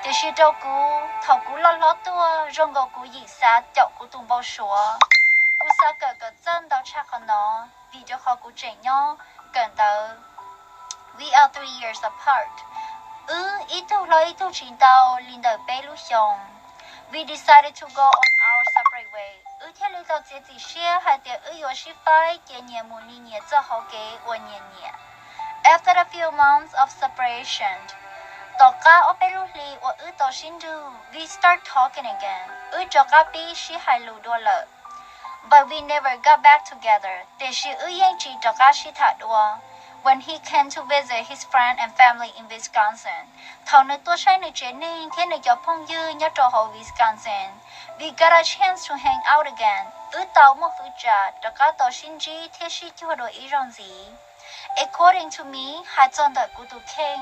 Tiam sis rau kuv, thaum kuv loj hlob tuaj, zoo nkaus kuv yim xav caum kuv tus npau suav. Kuv xav kawm kom txawj ntau tshaj qhov no, vim rau qhov kuv tseem nyob kawm ntawv. We are three years apart. Wb ib tug hlob ib tug tsis tau li ntawm peb lub xyoo. We decided to go on our separate way. Wb thiaj li tau txiav txim siab hais tias wb yuav sib faib ces nyias mus li nyias txoj hauv kev ua nyias nyiam. After a few months of separation, tom qab ob peb lub hli uas wb tau sib nrug, we start talking again. Wb rov qab pib sib hais lus dua lawm. But we never got back together. Tiam sis wb yeej tsis rov qab sib tham dua. When he came to visit his friend and family in Wisconsin, thaum nws tuaj saib nws tsev neeg thiab nws cov phooj ywg nyob rau hauv Wisconsin, we got a chance to hang out again. Wb tau muaj hwv tsam rov qab tau sib ntsib thiab sib cuag dua ib zaug ntxiv. According to me, hais txog ntawm kuv tus kheej,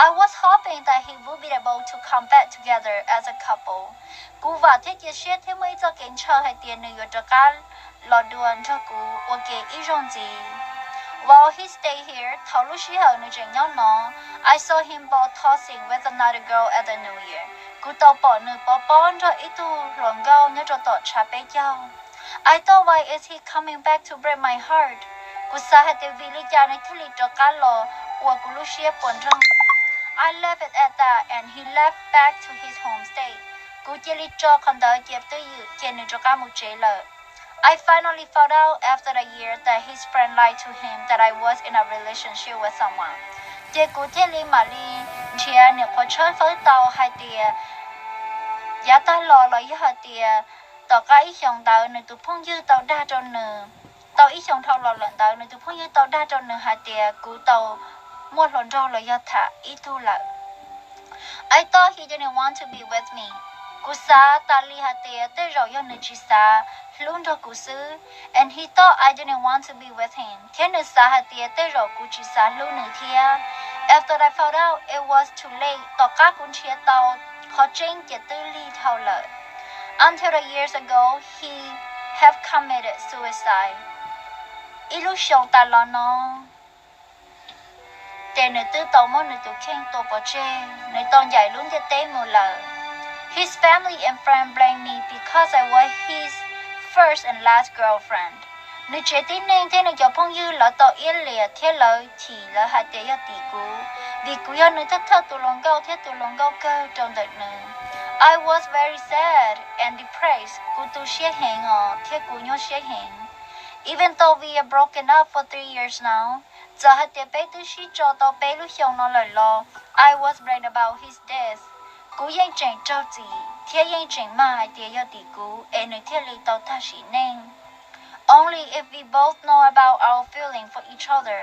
I was hoping that he would be able to come back together as a couple. Kuv vam thiab cia siab thiab muaj ib txoj kev ntshaw hais tias nws yuav rov qab los dua nrog kuv ua ke ib zaug ntxiv. While he stayed here, thaum lub sij hawm nws tseem nyob no, I saw him ball tossing with another girl at the New Year. Kuv tau pom nws pov pob nrog ib tug hluas nkauj nyob rau tom tshav peb caug. I thought, why is he coming back to break my heart? Kuv xav hais tias vim li cas nws thiaj li rov qab los ua kuv lub siab puas nroog. I left it at that and he left back to his home state. Kuv cia li tso qhov ntawd cia twj ywm ces nws rov qab mus tsev lawm. I finally found out after a year that his friend lied to him that I was in a relationship with someone. Ces kuv thiaj li mam li nrhiav nws qhov tshawb fawb tau hais tias yav tag los los yog hais tias tom qab ib xyoos ntawd nws tus phooj ywg tau dag rau nws, tau ib xyoos dhau los lawm ntawd nws tus phooj ywg tau dag rau nws hais tias kuv tau muaj hluas nraug los yog tham ib tug lawm. I thought he didn't want to be with me. Kuv xav tas li hais tias tej zaum yog nws tsis xav hlub nrog kuv xwb. And he thought I didn't want to be with him. Thiab nws xav hais tias tej zaum kuv tsis xav hlub nws thiab. After I found out, it was too late. Tom qab kuv nrhiav tau qhov tseeb ces twb lig dhau lawm. Until the years ago, he have committed suicide. Ib lub xyoo tas los no, ces nws twb tau muab nws tus kheej tua pov tseg, nws tau ncaim lub ntiaj teb mus lawm. His family and friends blame me because I was his first and last girlfriend. Nws tsev tib neeg thiab nws cov phooj ywg lawv tau iab liam thiab lawv chim, lawv hais tias yog tim kuv, vim kuv yog nws thawj thawj tus hluas nkauj thiab tus hluas nkauj kawg rau ntawm nws. I was very sad and depressed. Kuv tu siab heev os thiab kuv nyuaj siab heev. Even though we are broken up for three years now, txawm hais tias peb twb sib tso tau peb lub xyoo no lawm los, I was blamed about his death. Kuv yeej tseem raug txim thiab yeej tseem mag hais tias yog tim kuv es nws thiaj li tau tag sim neej. Only if we both know about our feeling for each other,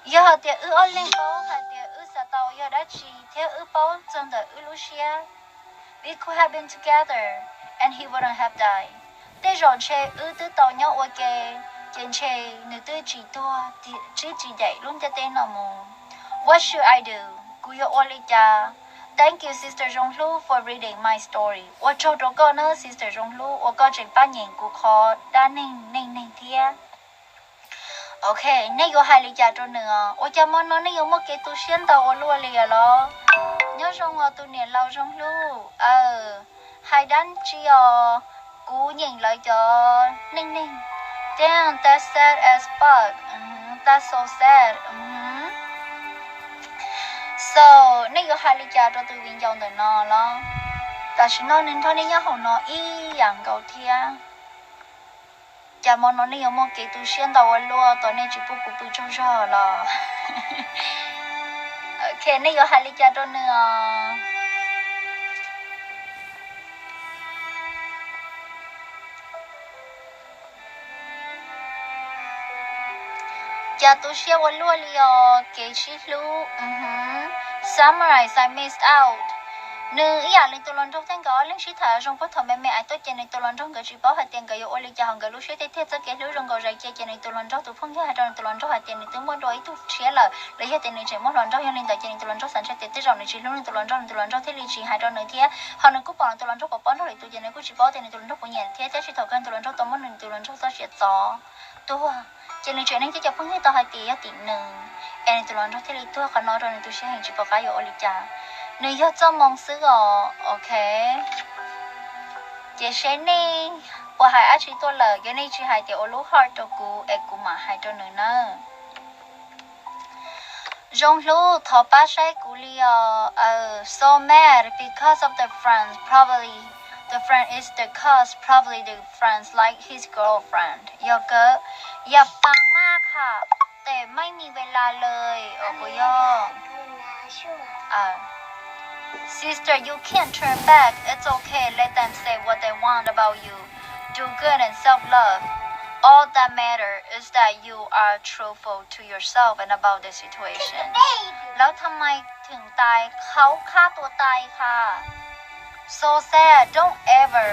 yog hais tias wb ob leeg paub hais tias wb xav tau yog dab tsi thiab wb paub txog ntawm wb lub siab, we could have been together and he wouldn't have died. Tej zaum ntshe wb twb tau nyob ua ke, ces ntshe nws twb tsis tuag, twb tsis ncaim lub ntiaj teb no mus. What should I do? Kuv yuav ua li cas? Thank you, Sister Zoo Hlub, for reading my story. Ua tsaug rau koj nawb, Sister Zoo Hlub, uas koj tseem pab nyeem kuv qhov dab neeg neej neeg thiab. Ok, nej yuav hais li cas rau nws os? Ua cas hmo no nej yuav muaj kev tu siab ntau ua luaj li os los? Nyob zoo os tus niam laus Zoo Hlub. Aw, hais dab tsi os? Kuv nyeem lawv cov neej neeg. Damn, that's sad as fuck. Mhm, that's so sad. Mhm. So, nej yuav hais li cas rau tus viv ncaus ntawm no los? Tam sim no nws nrog nej nyob hauv no ib yam nkaus thiab. Cas hmo no nej yuav muaj kev tu siab ntau ua luaj, tos nej tsis pub kuv pw tsaug zog los? Ok, nej yuav hais li cas rau nws os? Cas tu siab ua luaj li os, kev sib hlub. Mhm. Summarize, I missed out. Nws ib yam li tus hluas nraug thiab nkawd ob leeg sib tham zoo puag thaum me me, ais tuaj ces nws tus hluas nraug nkawd tsis paub hais tias nkawd yuav ua li cas hauv nkawd lub siab tiag tiag, txoj kev hlub zoo nkaus zais cia ces nws tus hluas nraug tus phooj ywg hais rau nws tus hluas nraug hais tias nws twb muaj dua ib tug tshiab lawm, los yog tias nws tseem muaj hluas nraug. Yog li ntawd ces nws tus hluas nraug xav ntshe tias tej zaum nws tsis hlub nws tus hluas nraug, nws tus hluas nraug thiaj li tsis hais rau nws thiab. Ho nws kuj pom nws tus hluas nraug pov pob nrog lwm tus ces nws kuj tsis paub tias nws tus hluas nraug puas nyiam thiab, tab sis thaum kawg tus hluas nraug tau muab nws tus hluas nraug txoj sia txov tuag, ces nws tsev neeg thiab cov phooj ywg tau hais tias yog tim nws, es nws tus hluas nraug thiaj li tuag. Qhov no rau nws tu siab heev, tsis pom qab yuav ua li cas. Nws yog txoj moo xwb os, ok. Ces seb nej puas hais dab tsi tuaj lawm, yog nej tsis hais ces ua lub heart rau kuv es kuv mam hais rau nws nawb. Zoo Hlub, thov pab saib kuv li os. So mad because of the friends. Probably the friend is the cause. Probably the friends like his girlfriend. Yog kawg, yam pam maj kham, tes maj mi ve la lawm os puas yog? Sister, you can't turn back. It's okay. Let them say what they want about you. Do good and self-love. All that matter is that you are truthful to yourself and about the situation. แล้วทำไมถึงตาย เขาฆ่าตัวตายค่ะ So sad. Don't ever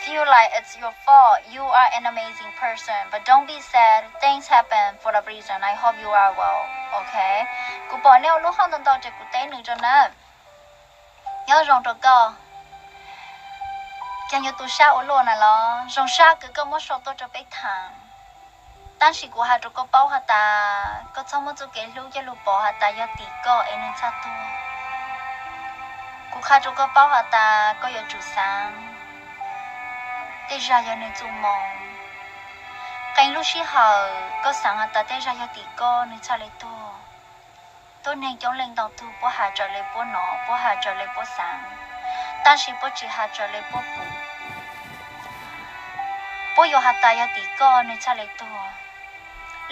feel like it's your fault. You are an amazing person, but don't be sad. Things happen for a reason. I hope you are well. Okay. Kuv pom nej ua lub hauj ntau ntau ces kuv teb nws rau na. Nyob zoo rau koj. Cas yuav tu sab ua luaj na los? Zoo sab kws koj muab sau tuaj rau peb tham. Tab sis kuv has rau koj paub has tas koj txhob muab txuj kev hlub coj lug pov has tas yog tim koj es nwg txhaj tuag. Kuv qha rau koj paub has tas koj yuav tsum xaav, tej zag yog nwg txuj moo. Qee lub sij hawm koj xaav has tas tej zag yog tim koj nwg txhaj le tuag. Tuab neeg coob leej ntau tug puab has raws le puab nov, puab has raws le puab xaav, tab sis puab tsi has raws le puab pum. Puab yuav has tas yog tim koj nwg txhaj le tuag.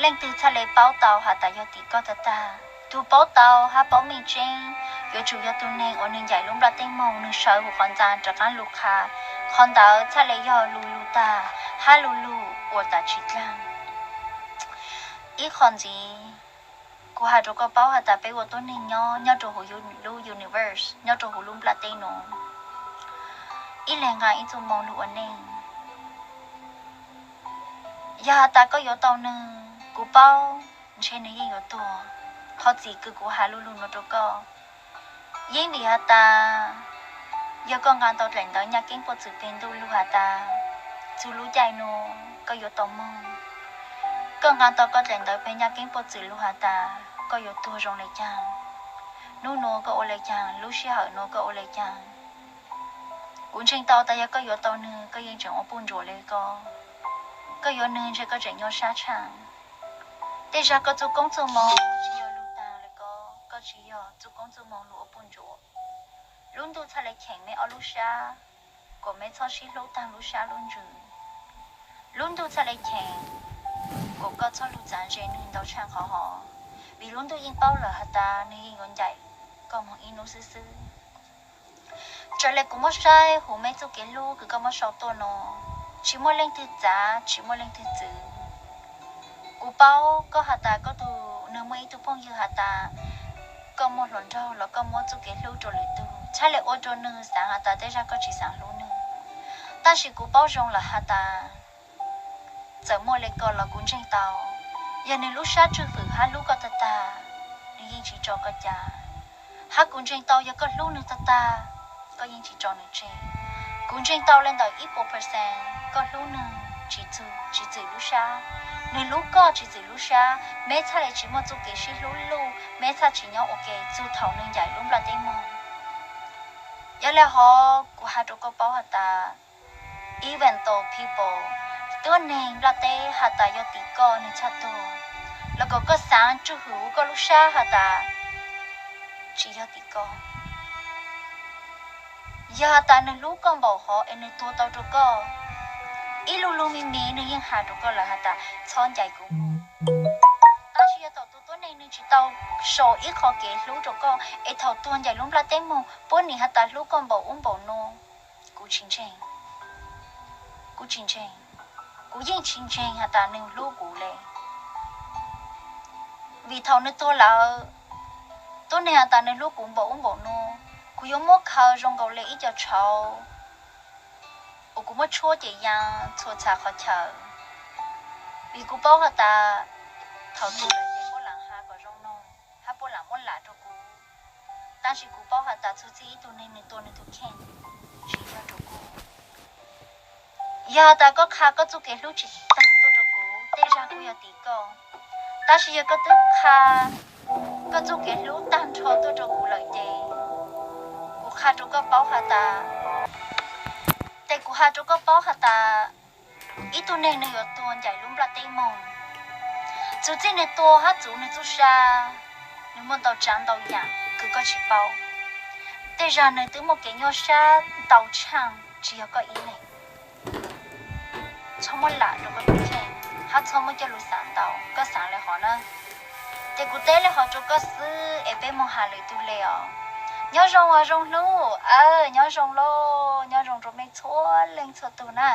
Leej twg txhaj le paub tau has tas yog tim koj tag tag? Tug paub tau hab paub meej tseeb yuav tsum yog tug neeg uas nwg ncaim lub nplaj teb moog, nwg sawv huv qhov ntxa rov qaab lug qha, qhov ntawd txhaj le yog lu lug tag hab lu lug ua tas tsi dlaag. Ib qho ntxiv, kuv has rua koj paub has tas peb ua tuab neeg nyob, nyob rua huv lub universe, nyob rua huv lub nplaj teb nuav, ib leeg nqaa ib txuj moo lug ua neej. Yog has tas koj yuav tau nwg, kuv paub ntshe nwg yeej yuav tuag. Qhov txim kws kuv has lu lug nuav rua koj, yeeb vim has tas yog koj nqaa tau dlaim ntawv nyaj keeb puj txwm peg ntuj lug has tas txug lub caij nuav koj yuav tau moog. Koj nqaa tau koj dlaim ntawv peg nyaj keeb puj txwm lug has tas koj yuav tuag zoo le caag, nub nuav koj ua le caag, lub sij hawm nuav koj ua le caag. Kuv ntseeg tau tas yog koj yuav tau nwg koj yeej tseem ua puj ntsuam le ko. Koj yuav nwg ntshe koj tseem nyuaj sab tshaaj. Tej zag koj txuj koob txuj moo tsi yog lug taag le ko, koj tsi yog txuj koob txuj moo lug ua puj ntsuam. Lub ntuj txhaj le cheem meb ob lub sab, kuas meb txhob sib hlub taag lub sab lub ntsws. Lub ntuj txhaj le cheem kuas koj txhob lug txav ntse nwg ntau tshaaj qhov hov, vim lub ntuj yeej paub lawm has tas nwg yeej yuav ncaim koj moog ib nub xwb xwb. Raws le kuv muab saib huv meb txuj kev hlub kws koj muab sau tuaj nuav, tsi muaj leej twg txav, tsi muaj leej twg txwv. Kuv paub koj has tas koj tug, nwg muaj ib tug phooj ywg has tas koj muaj hluas nraug los koj muab txuj kev hlub rua lwm tug, txhaj le ua rua nwg xaav has tas tej zag koj tsi xaav hlub nwg. Tab sis kuv paub zoo lawm has tas txawm muaj le ko los kuv ntseeg tau, yog nwg lub sab tswj hwm hab hlub koj tag tag, nwg yeej tsi tso koj ca. Hab kuv ntseeg tau yog koj hlub nwg tag tag, koj yeej tsi tso nwg tseg. Kuv ntseeg tau le ntawm ib puas percent koj hlub nwg tsi txwm, tsi txwm lub sab, nwg hlub koj tsi txwm lub sab, meb txhaj le tsi muaj txuj kev sib hlub luj, meb txhaj tsi nyob ua ke txug thaum nwg ncaim lub nplaj teb moog. Yog le hov kuv has rua koj paub has tas even though people, tuab neeg nplaj teb has tas yog tim koj nwg txhaj tuag, los kom koj xaav tswj hwm huv koj lub sab has tas tsi yog tim koj. Yog has tas nwg hlub koj npaum hov es nwg tuag tau rua koj, ib lu lug me me nwg yeej has rua koj lawm has tas txhob ncaim kuv. Tab sis yog thaum tus tuab neeg nwg tsi tau sau ib qho kev hlub rua koj es thaum tuag ncaim lub nplaj teb moog puab nim has tas hlub koj npaum ub npaum nuav, kuv tsi ntseeg. Kuv tsi ntseeg. Kuv yeej tsi ntseeg has tas nwg hlub kuv le. Vim thaum nwg tuag lawm, tuab neeg has tas nwg hlub kuv npaum ub npaum nuav, kuv yuav muab khaws zoo nkaus le ib co tshauv uas kuv muab tshuab ces yaa txhua txha qhov chaw. Vim kuv paub has tas thaum tuag lawm ces puab lam has kom zoo noog hab puab lam muab lam rua kuv. Tab sis kuv paub has tas txhua txij ib tug neeg nwg tua nwg tug kheej tsi yog rua kuv. Yog has tas koj qha koj txuj kev hlub tsi taag tuaj rua kuv, tej zag kuj yog tim koj. Tab sis yog koj twb qha koj txuj kev hlub taag nrho tuaj rua kuv lawm ces kuv qha rua koj paub has tas, tes kuv has rua koj paub has tas ib tug neeg nwg yuav tuag ncaim lub nplaj teb moog. Txhua txij nwg tua hab txuv nwg txuj sa, nwg muaj ntau tsaav ntau yaam kws koj tsi paub. Tej zag nws twb muaj kev nyuaj sab ntau tshaj tsis yog koj ib leeg. Txhob muab lam rau koj tus kheej, hab txhob muab coj lug xaav ntau, koj xaav le hov na. Ces kuv teb le hov rau koj xwb es peb moog has lwm tug le os. Nyob zoo os zoo hlub, aw, nyob zoo lauj, nyob zoo rau mej txhua leej txhua tug na.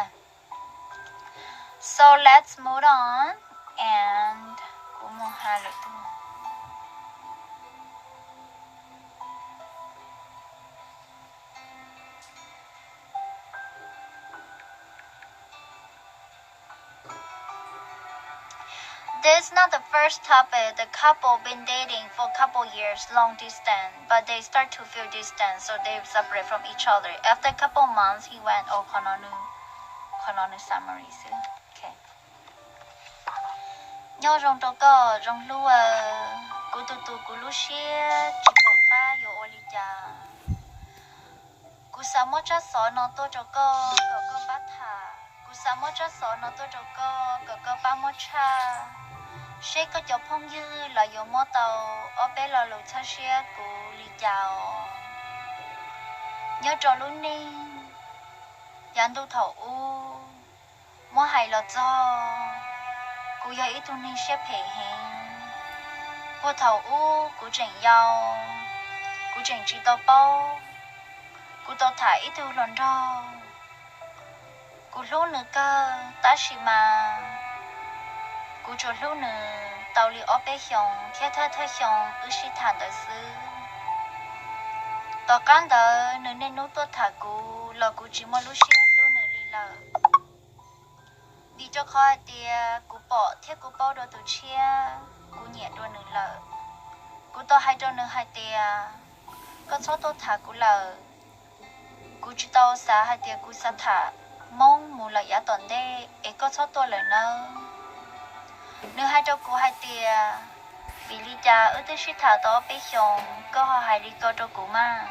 So let's move on and kuv moog has lwm tug. This not the first topic. The couple been dating for couple years, long distance, but they start to feel distance, so they separate from each other. After couple months, he went, oh, qhov no nws, qhov no nws summary xwb. Okay. Nyob zoo rau koj zoo hlub, kuv tus tus kuv lub siab tsis pom qab yuav ua li cas. Kuv xav muab tsab xov no tuaj rau koj kom koj pab tham. Kuv xav muab tsab xov no tuaj rau koj kom koj pab muab tshaj, seb koj cov phooj ywg los yuav muab tau ob peb lo lus txhawb siab kuv li cas os. Nyob rau lub neej yav ntuj thaum ub, muab hais los txog, kuv yog ib tug neeg siab phem heev. Puag thaum ub kuv tseem yau, kuv tseem tsis tau paub, kuv tau tham ib tug hluas nraug. Kuv hlub nws kawg tab sis mas kuv tsuas hlub nws tau li ob peb xyoos thiab thawj thawj xyoo wb sib tham ntawd xwb. Tom qab ntawd nws niaj hnub tuaj tham kuv los kuv tsis muaj lub siab hlub nws li lawm. Vim rau qhov hais tias kuv pom thiab kuv paub dua tus tshiab, kuv nyiam dua nws lawm. Kuv tau hais rau nws hais tias, koj txhob tuaj tham kuv lawm. Kuv tsis tau xav hais tias kuv xav tham Hmoob mus lawm yav tom ntej es koj txhob tuaj lawm nawb. Nws hais rau kuv hais tias, vim li cas wb twb sib tham tau ob peb xyoos koj ho hais li ko rau kuv mas?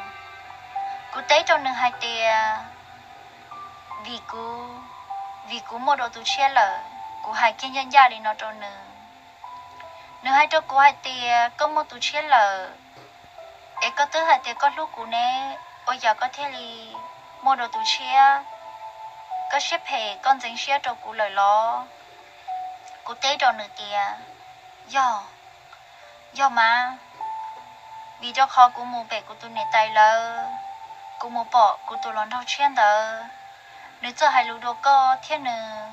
Kuv teb rau nws hais tias, vim kuv, vim kuv muaj dua tus tshiab lawm. Kuv hais kiag ncaj ncaj li no rau nws. Nws hais rau kuv hais tias, koj muaj tus tshiab lawm es koj twb hais tias koj hlub kuv ne, ua cas koj thiaj li muaj dua tus tshiab? Koj siab phem koj ntxeev siab rau kuv lawm los? Kuv teb rau nws tias, yog, yog mas, vim rau qhov kuv mus pem kuv tus niam tais lawv, kuv mus pom kuv tus hluas nraug tshiab ntawd, nws txawj hais lus dua koj thiab nws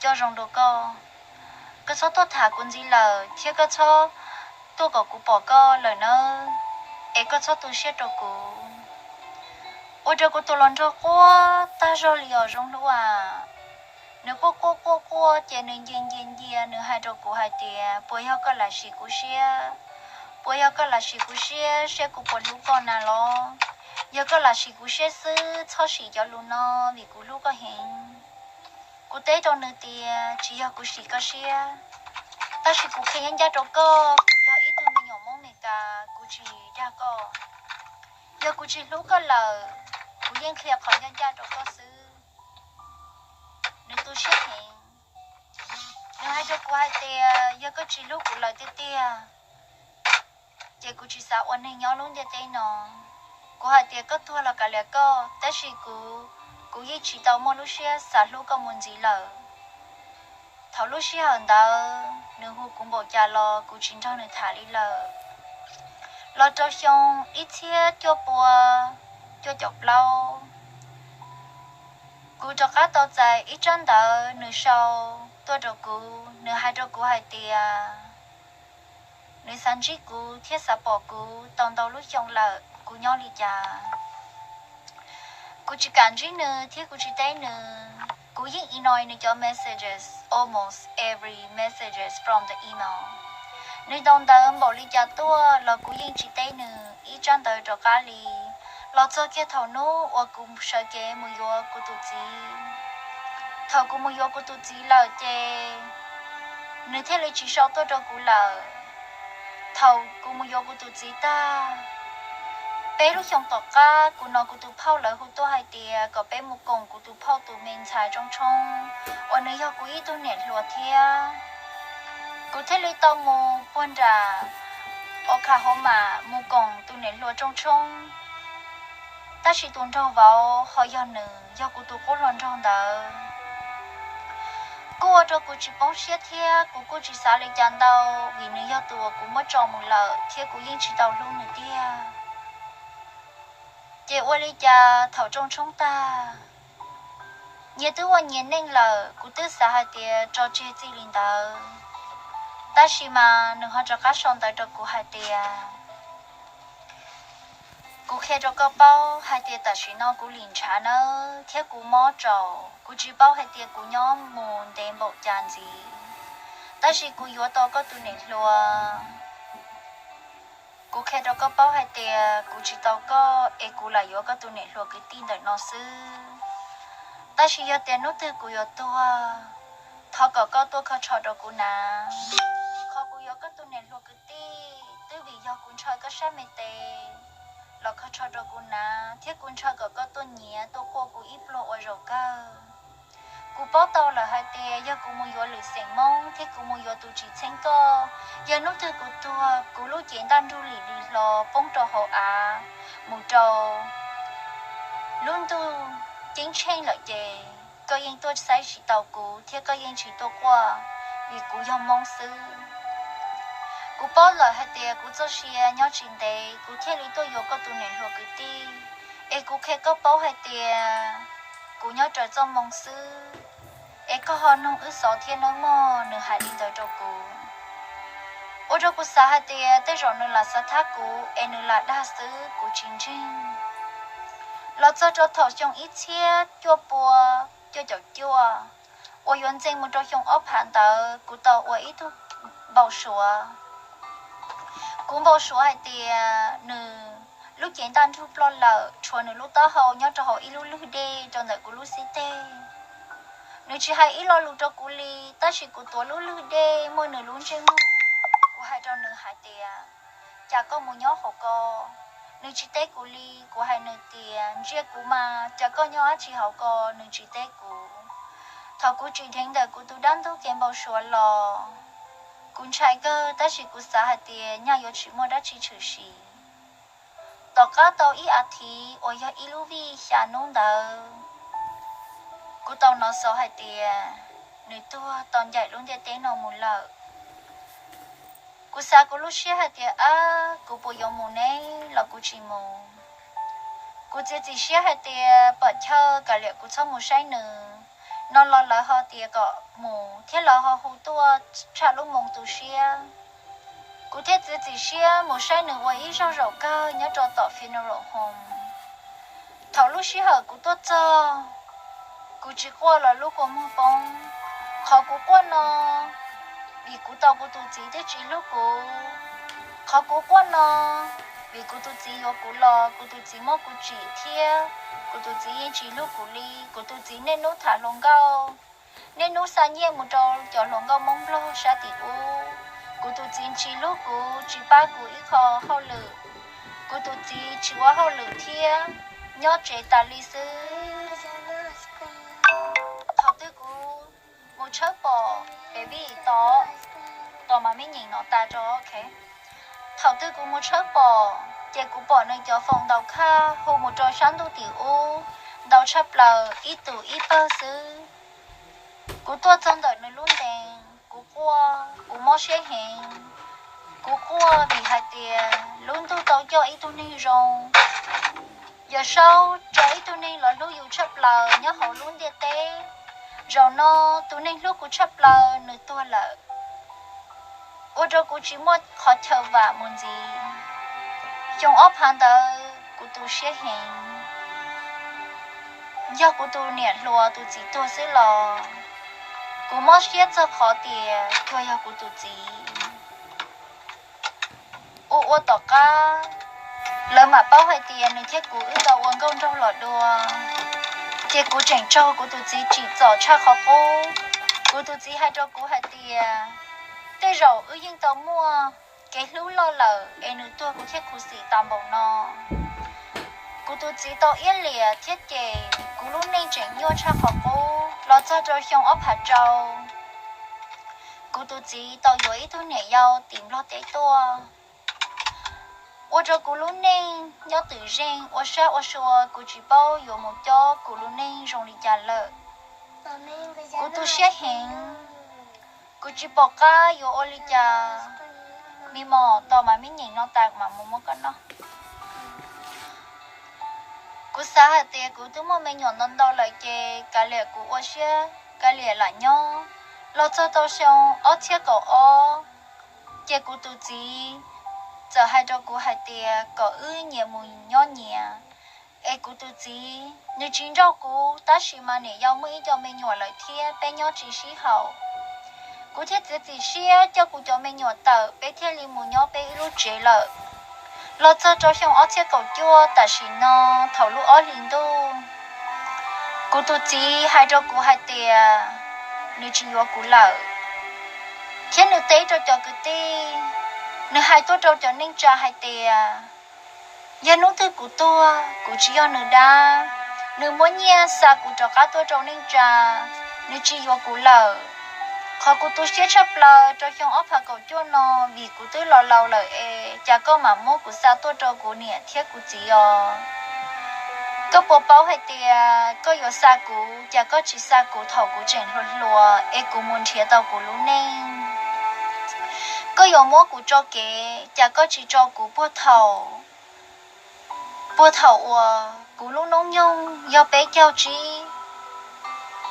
coj zoo dua koj. Koj txhob tuaj tham kuv ntxiv lawm thiab koj txhob tuaj kom kuv pom koj lawm nawb, es koj txhob tu siab rau kuv. Ua rau kuv tus hluas nraug quaj tag zog li os zoo hlub a. Nws quaj quaj quaj quaj ces nws ncia ncia ncia nws hais rau kuv hais tias, puas yog koj lam sim kuv siab? Puas yog koj lam sim kuv siab seb kuv puas hlub koj na los? Yog koj lam sim kuv siab xwb txhob sim cov lus no vim kuv hlub koj heev. Kuv teb rau nws tias, tsis yog kuv sim koj siab, tab sis kuv qhia ncaj ncaj rau koj, kuv yog ib tug me nyuam Hmoob Meskas, kuv tsis dag koj. Yog kuv tsis hlub koj lawm, kuv yeej qhia qhov ncaj ncaj rau koj xwb. Nws tu siab heev. Nws hais rau kuv hais tias, yog koj tsis hlub kuv lawm tiag tiag, ces kuv tsis xav ua neeg nyob lub ntiaj teb no. Kuv hais tias, koj tuag los kav liam koj, tab sis kuv, kuv yeej tsis tau muaj lub siab xav hlub koj mus ntxiv lawm. Thaum lub sij hawm ntawd nws hu kuv npaum cas los kuv tsis nrog nws tham li lawm. Los rau xyoo ib txhiab cuaj pua cuaj caum plaub, kuv rov qab tau txais ib tsab ntawv nws sau tuaj rau kuv, nws hais rau kuv hais tias nws xav ntsib kuv thiab xav pom kuv tau ntau lub xyoo lawm, kuv nyob li cas. Kuv tsis kam ntsib nws thiab kuv tsis teb nws. Kuv yeej ignore nws cov messages, almost every messages from the email. Nws tau ntawv npaum li cas tuaj los kuv yeej tsis teb nws ib tsab ntawv rov qab li. Los txog kiag thaum hnub uas kuv sawv kev mus yuav kuv tus txiv. Thaum kuv mus yuav kuv tus txiv lawm ces nws thiaj li tsis sau tuaj rau kuv lawm. Thaum kuv mus yuav kuv tus txiv tag, peb lub xyoo tom qab kuv hnov kuv tus phauj lawv hu tuaj hais tias kom peb mus koom kuv tus phauj tus me ntxhais Tsoob Tshoob uas nws yog kuv ib tug niam hluas thiab. Kuv thiaj li tau mus puag nram Oklahoma mus koom tus niam hluas Tsoob Tshoob. Tab sis tus nraug vauv ho yog nws, yog kuv tus qub hluas nraug ntawd. Kuj ua rau kuv tsis poob siab thiab kuv kuj tsis xav li cas ntau, vim nws yog tus uas kuv muab tso mus lawm thiab kuv yeej tsis tau hlub nws tiag. Ces ua li cas thaum rooj tshoob tag, nyias twb ua nyias neej lawm, kuv twb xav hais tias tso tseg txij li ntawd. Tab sis mas nws ho rov qab sau ntawv rau kuv hais tias, kuv qhia rau koj paub hais tias tam sim no kuv lim ntshav nawb thiab kuv mob tsaus, kuv tsis paub hais tias kuv nyob mus ntev npaum cas ntxiv, tab sis kuv yuav tau koj tus niam hluas. Kuv qhia rau koj paub hais tias kuv tsis tau koj es kuv lam yuav koj tus niam hluas kwv tij ntawm no xwb. Tab sis yog tias hnub twg kuv yuav tuag, thov kom koj tuaj kho tsho rau kuv na. Qhov kuv yuav koj tus niam hluas kwv tij twb vim yog kuv ntshaw koj sab me tes los kho tsho rau kuv na, thiab kuv ntshaw kom koj tuaj nyiav tuaj quaj kuv ib pluag ua zaum kawg. Kuv paub tau lawm hais tias yog kuv mus yuav lwm xeem Hmoob thiab kuv mus yuav tus tsis txheeb koj, yog hnub twg kuv tuag, kuv lub cev ntaj nrug lim li hlo poob rau hauv av mus rau lub ntuj ceeb tsheej lawm ces koj yeej tuaj saib tsis tau kuv thiab koj yeej tsis tuaj quaj, vim kuv yog Hmoob xwb. Kuv paub lawm hais tias kuv txoj sia nyob tsis ntev kuv thiaj li tuaj yuav koj tus niam hluas kwv tij, es kuv qhia koj paub hais tias kuv nyob raws txoj moo xwb, es koj ho noog wb xov thiab nawb mog. Nws hais li ntawd rau kuv, ua rau kuv xav hais tias tej zaum nws lam xav thab kuv es nws lam dag xwb kuv tsis ntseeg. Los txog rau thaum xyoo ib txhiab cuaj pua cuaj caum cuaj, uas yuav ntxees mus rau xyoo ob phav ntawd, kuv tau ua ib tug npau suav. Kuv npau suav hais tias nws lub cev ntaj nrug ploj lawm, tshuav nws lub taub hau nyob rau hauv ib lub lwg dej rau ntawm kuv lub xib teg. Nws tsis hais ib lo lus rau kuv li, tab sis kuv tuav lub lwg dej muaj nws lub ntsej muag. Kuv hais rau nws hais tias, cas koj mus nyob hauv ko? Nws tsis teb kuv li. Kuv hais nws tias, ntsia kuv mas, cas koj nyob dab tsi hauv ko? Nws tsis teb kuv. Thaum kuv tsim dheev ntawm kuv tus dab ntub kev npau suav los, kuv ntshai kawg tab sis kuv xav hais tias nyaj yuav tsis muaj dab tsi tshwm sim. Tom qab tau ib as thiv uas yog ib lub vij xya hnub ntawd, kuv tau hnov xov hais tias nws tuag tau ncaim lub ntiaj teb no mus lawm. Kuv xav kuv lub siab hais tias, ab, kuv puas yuav mus ne los kuv tsis mus. Kuv txiav txim siab hais tias pom chaw kav liam kuv txhob mus saib nws no los lawv ho tias kom mus thiab lawv ho hu tuaj tshaj lub moo tu siab. Kuv thiaj txiav txim siab mus saib nws ua ib zaug zaum kawg nyob rau tom funeral home. Thaum lub sij hawm kuv tuaj txog, kuv tsis quaj los lub kua muag poob. Qhov kuv quaj no vim kuv tau kuv tus txiv twb tsis hlub kuv. Qhov kuv quaj no vim kuv tus txiv yuav kuv los kuv tus txiv muab kuv tsim thiab kuv tus txiv yeej tsis hlub kuv li. Kuv tus txiv niaj hnub tham hluas nkauj, niaj hnub xa nyiaj mus rau cov hluas nkauj Hmoob Nplog sab tim ub. Kuv tus txiv tsis hlub kuv, tsis pab kuv ib qho hauj lwm. Kuv tus txiv tsis ua hauj lwm thiab, nyob tsev tas li xwb. Thaum twg kuv mus tshawb pom, e vij to, tos mas me nyem no tas rau, ok. Thaum twg kuv mus tshawb pom ces kuv pom nws cov foos ntaus khaj hu mus rau sab ntuj tim ub ntau tshaj plaws, ib tus ib pawg xwb. Kuv tuaj txog ntawm nws lub ntees, kuv quaj, kuv mob siab heev. Kuv quaj vim hais tias lub ntuj tau coj ib tug neeg zoo. Yawm saub tso ib tug neeg los hlub yus tshaj plaws nyob hauv lub ntiaj teb. Zaum no tus neeg hlub kuv tshaj plaws nws tuag lawm, ua rau kuv tsis muaj qhov chaw vam mus ntxiv. Xyoo ob phav ntawd kuv tu siab heev. Yog kuv tus niam hluas tus txiv tuag xwb los kuv mob siab txog qhov tias tsuas yog kuv tus txiv. Ua ua tom qab, lawv mam paub hais tias nws thiab kuv wb tau ua nkauj nraug los dua. Ces kuv tseem raug kuv tus txiv tsim txom tshaj qhov qub. Kuv tus txiv hais rau kuv hais tias, tej zaum wb yeej tau muaj kev hlub loj lawm es nws tuag kuv thiaj khuv xim tas npaum no. Kuv tus txiv tau iab liam thiab ces kuv lub neej tseem nyuaj tshaj qhov qub. Los txog rau xyoo ob phav rau, kuv tus txiv tau yuav ib tug niam yau tim Nplog teb tuaj. ua rau kuv lub neej nyob twm zeej ua sab ua sua, kuv tsis paub yuav mus cob kuv lub neej zoo li cas lawm. Kuv tu siab heev, kuv tsis pom qab yuav ua li cas. Me mos, tos mas me nyeem no tas mas mus muab koj noj. Kuv xav hais tias kuv twb muaj me nyuam ntau ntau lawm ces kav liam kuv ua siab kav liam lam nyob. Los txog tau xyoo ob txhiab kaum ob, ces kuv tus txiv txawm hais rau kuv hais tias kom wb nyias mus nyob nyias. Es kuv tus txiv nws tsis nrauj kuv, tab sis mas niam yau muaj ib co me nyuam lawm thiab peb nyob tsis sib haum. Kuv thiaj txiav txim siab coj kuv cov me nyuam tawm, peb thiaj li mus nyob peb ib lub tsev lawm. Los txog rau xyoo ob txhiab kaum cuaj tam sim no, thaum lub ob hlis ntuj, kuv tus txiv hais rau kuv hais tias nws tsis yuav kuv lawm, thiab nws teb rau cov kwv tij, nws hais tuaj rau cov neej tsa hais tias yog hnub twg kuv tuag, kuv tsis yog nws dab, nws muab nyiaj xa kuv rov qab tuaj rau neej tsa, nws tsis yuav kuv lawm. Qhov kuv tu siab tshaj plaws rau xyoo ob phav kaum cuaj no, vim kuv twb los laus lawm es cas koj mam muab kuv xa tuaj rau kuv niam thiab kuv txiv os. Koj puas paub hais tias koj yuav xa kuv, cas koj tsis xa kuv thaum kuv tseem hluas hluas es kuv mus nrhiav tau kuv lub neej? Koj yuav muab kuv tso kev, cas koj tsis tso kuv puag thaum, puag thaum uas kuv lub hnub nyoog yog peb caug tsib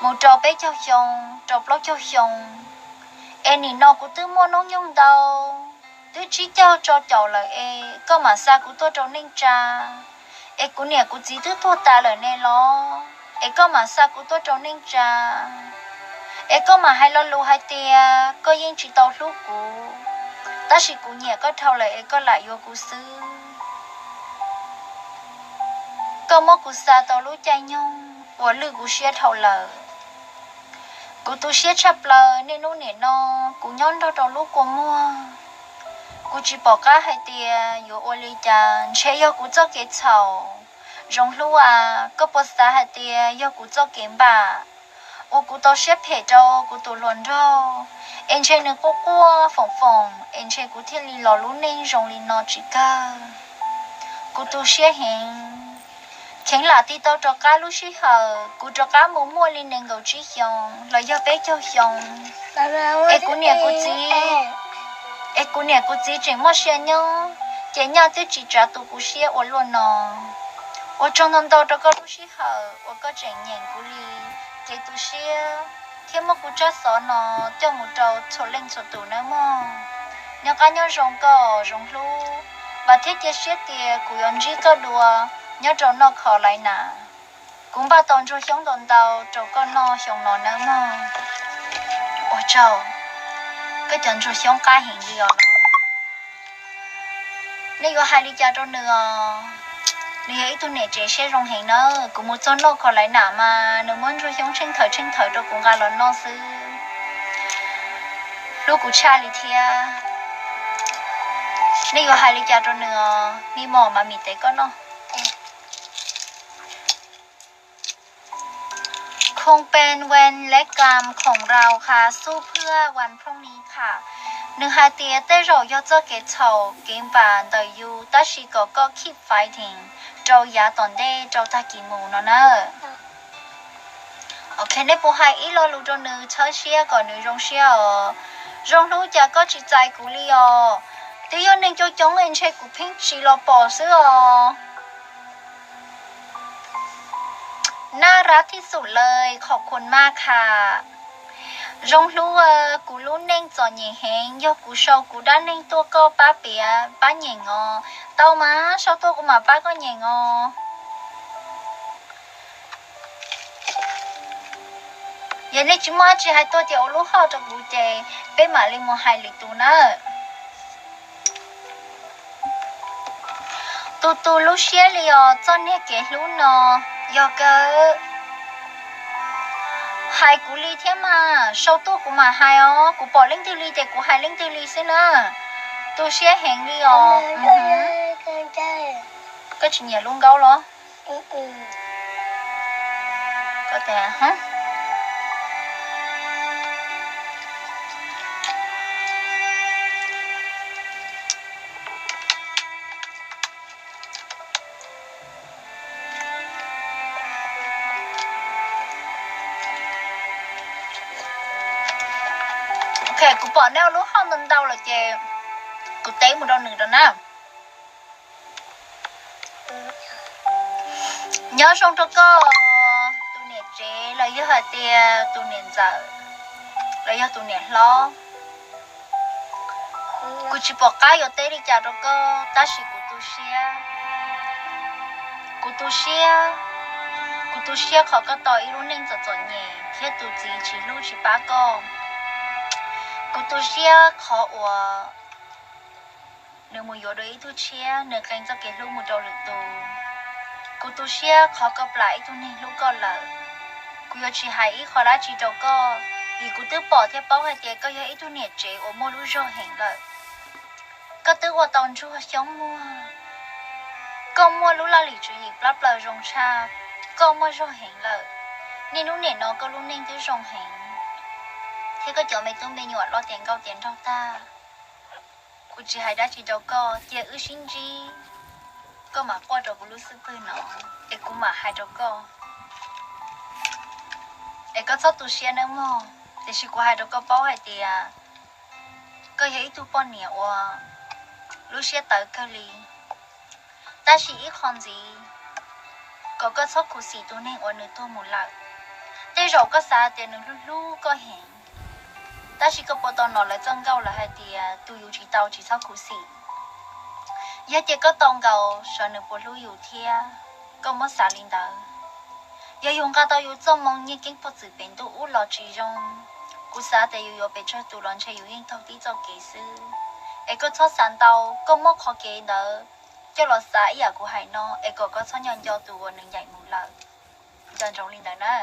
mus rau peb caug xyoo, rau plaub caug xyoo? Es nim no kuv twb muaj hnub nyoog ntau, twb tsib caug rau caum lawm es koj mam xa kuv tuaj rau neej tsa, es kuv niam kuv txiv twb tuag tas lawm ne los? Es koj mam xa kuv tuaj rau neej tsa, es koj mam hais lo lus hais tias koj yeej tsis tau hlub kuv, tab sis kuv nyiam koj dhau lawm es koj lam yuav kuv xwb. Koj muab kuv xa tau lub caij nyoog uas lwj kuv siab dhau lawm. Kuv tu siab tshaj plaws, niaj hnub nim no kuv nyob nrog rau lub kua muag. Kuv tsis pom qab hais tias yuav ua li cas, ntshe yog kuv txoj kev txhaum. Zoov Hlub a, koj puas xav hais tias yog kuv txoj kev npam uas kuv tau siab phem rau kuv tus hluas nraug, es ntshe nws quaj quaj foom foom, es ntshe kuv thiaj li los lub neej zoo li no tsis kawg. Kuv tu siab heev. Kheev lam tig tau rov qab lub sij hawm kuv rov qab mus muaj li nees nkaum tsib xyoo los yog peb caug xyoo, es kuv niam kuv txiv, es kuv niam kuv txiv tseem muaj sia nyob, ces nyaj twb tsis tsav tu kuv siab ua luaj no. Ua tsaug ntau ntau rau koj lub sij hawm uas koj tseem nyeem kuv li kev tu siab thiab muab kuv tsab xov no coj mus rau txhua leej txhua tus nawb mog. Nyob qab nyob zoo koj Zoov Hlub, vam thiab cia siab tias kuv yuav ntsib koj dua nyob rau noj kho laiv nas. Kuv npaj tau ntsuag xyoob ntau ntau rau koj noj xyoo no nawb mog. Ua tsaug, koj cov ntsuag xyoob qab heev li os. Nej yuav hais li cas rau nws os? Nws yog ib tug niam tsev siab zoo heev na. Kuv mus txog noj kho laiv nas mas nws muab ntsuag xyoob tsheej thawv tsheej thawv rau kuv nqa los noj xwb. Hlub kuv tshaj li thiab. Nej yuav hais li cas rau nws os? Me mos mas mis tev koj noj. คงเป็นเวรและกรรมของเราค่ะ สู้เพื่อวันพรุ่งนี้ค่ะ. Nws hais tias tej zaum yog txoj kev txhaum kev npam ntawm yus, tab sis kom koj keep fighting rau yav tom ntej rau tag kis mus no na. Ok, nej puas hais ib lo lus rau nws txhawb siab kom nws zoo siab os? Zoo Hlub, cas koj tsis txais kuv li os? Twb yog neeg coob coob es ntshe kuv pheej tsis los pom xwb os. น่ารักที่สุดเลย ขอบคุณมากค่ะ. Zoo Hlub, kuv lub neej txom nyem heev, yog kuv sau kuv dab neeg tuaj koj pab piav pab nyeem os. Tau mas, sau tuaj kuv mam pab koj nyeem os. Yog nej tsis muaj dab tsi hais tuaj ces ua lub hoj rau kuv ces peb mam li mus hais lwm tus nawb. Tu tu lub siab li os, txoj niag kev hlub no yog kawg. Hais kuv li thiab mas, sau tuaj kuv mam hais os, kuv pom leej twg li ces kuv hais leej twg li xwb na. Tu siab heev li os. Koj tsis nyiam lub nkaub los? Koj tias, hov. Kuv pom nej ua lub hauj ntau ntau lawm ces kuv teb mus rau nws rau na. Nyob zoo rau koj tus niam tsev los yog hais tias tus niam ntxawm los yog tus niam hlob. Kuv tsis pom qab yuav teb li cas rau koj tab sis kuv tu siab. Kuv tu siab, kuv tu siab qhov koj tau ib lub neej txom txom nyem thiab tus txiv tsis hlub tsis pab koj. Kuv tu siab qhov uas nws mus yuav dua ib tug tshiab, nws qee txoj kev hlub mus rau lwm tus. Kuv tu siab qhov koj plam ib tug neeg hlub koj lawm. Kuv yuav tsis hais ib qho dab tsi rau koj, vim kuv twb pom thiab paub hais tias koj yog ib tug niam tsev uas muaj lub zog heev lawm. Koj twb ua tau ntsuag xyoob muag, koj muaj lub laj lim tswv yim plab plaws zoo tshaj, koj muaj zog heev lawm. Niaj hnub nim no koj lub neej twb zoo heev, thiab koj cov me tub me nyuam loj tiav nkauj tiav nraug tag. Kuv tsis hais dab tsi rau koj, cia wb sib ntsib, koj mam quaj rau kuv lub xub pwg no, es kuv mam hais rau koj, es koj txhob tu siab nawb mog. Tiam sis kuv hais rau koj paub hais tias koj yog ib tug poj niam uas lub siab tawv kawg li, tab sis ib qho ntxiv, kom koj txhob khuv xim tus neeg uas nws tuag mus lawm. Tej zaum koj xav tias nws hlub hlub koj heev, tab sis koj puas tau hnov lawv txoj nkauj lawv hais tias tus yus tsis tau tsis txhob khuv xim. Yog tias koj tau nkaus, xyov nws puas hlub yus thiab. Koj muab xav li ntawd. Yog yus nqa tau yus txoj moo nyiaj keeb pov txwm pem ntuj ub los tsis zoo, kuv xav tias yus yuav pes tsawg tus los ntshe yus yeej taug tib txoj kev xwb. Es koj txhob xav ntau, koj muab qhov kev ntawd coj los xav ib yam kuv hais no, es kom koj txhob nco nco tus uas nws ncaim mus lawm. Nco ntsoov li ntawd na.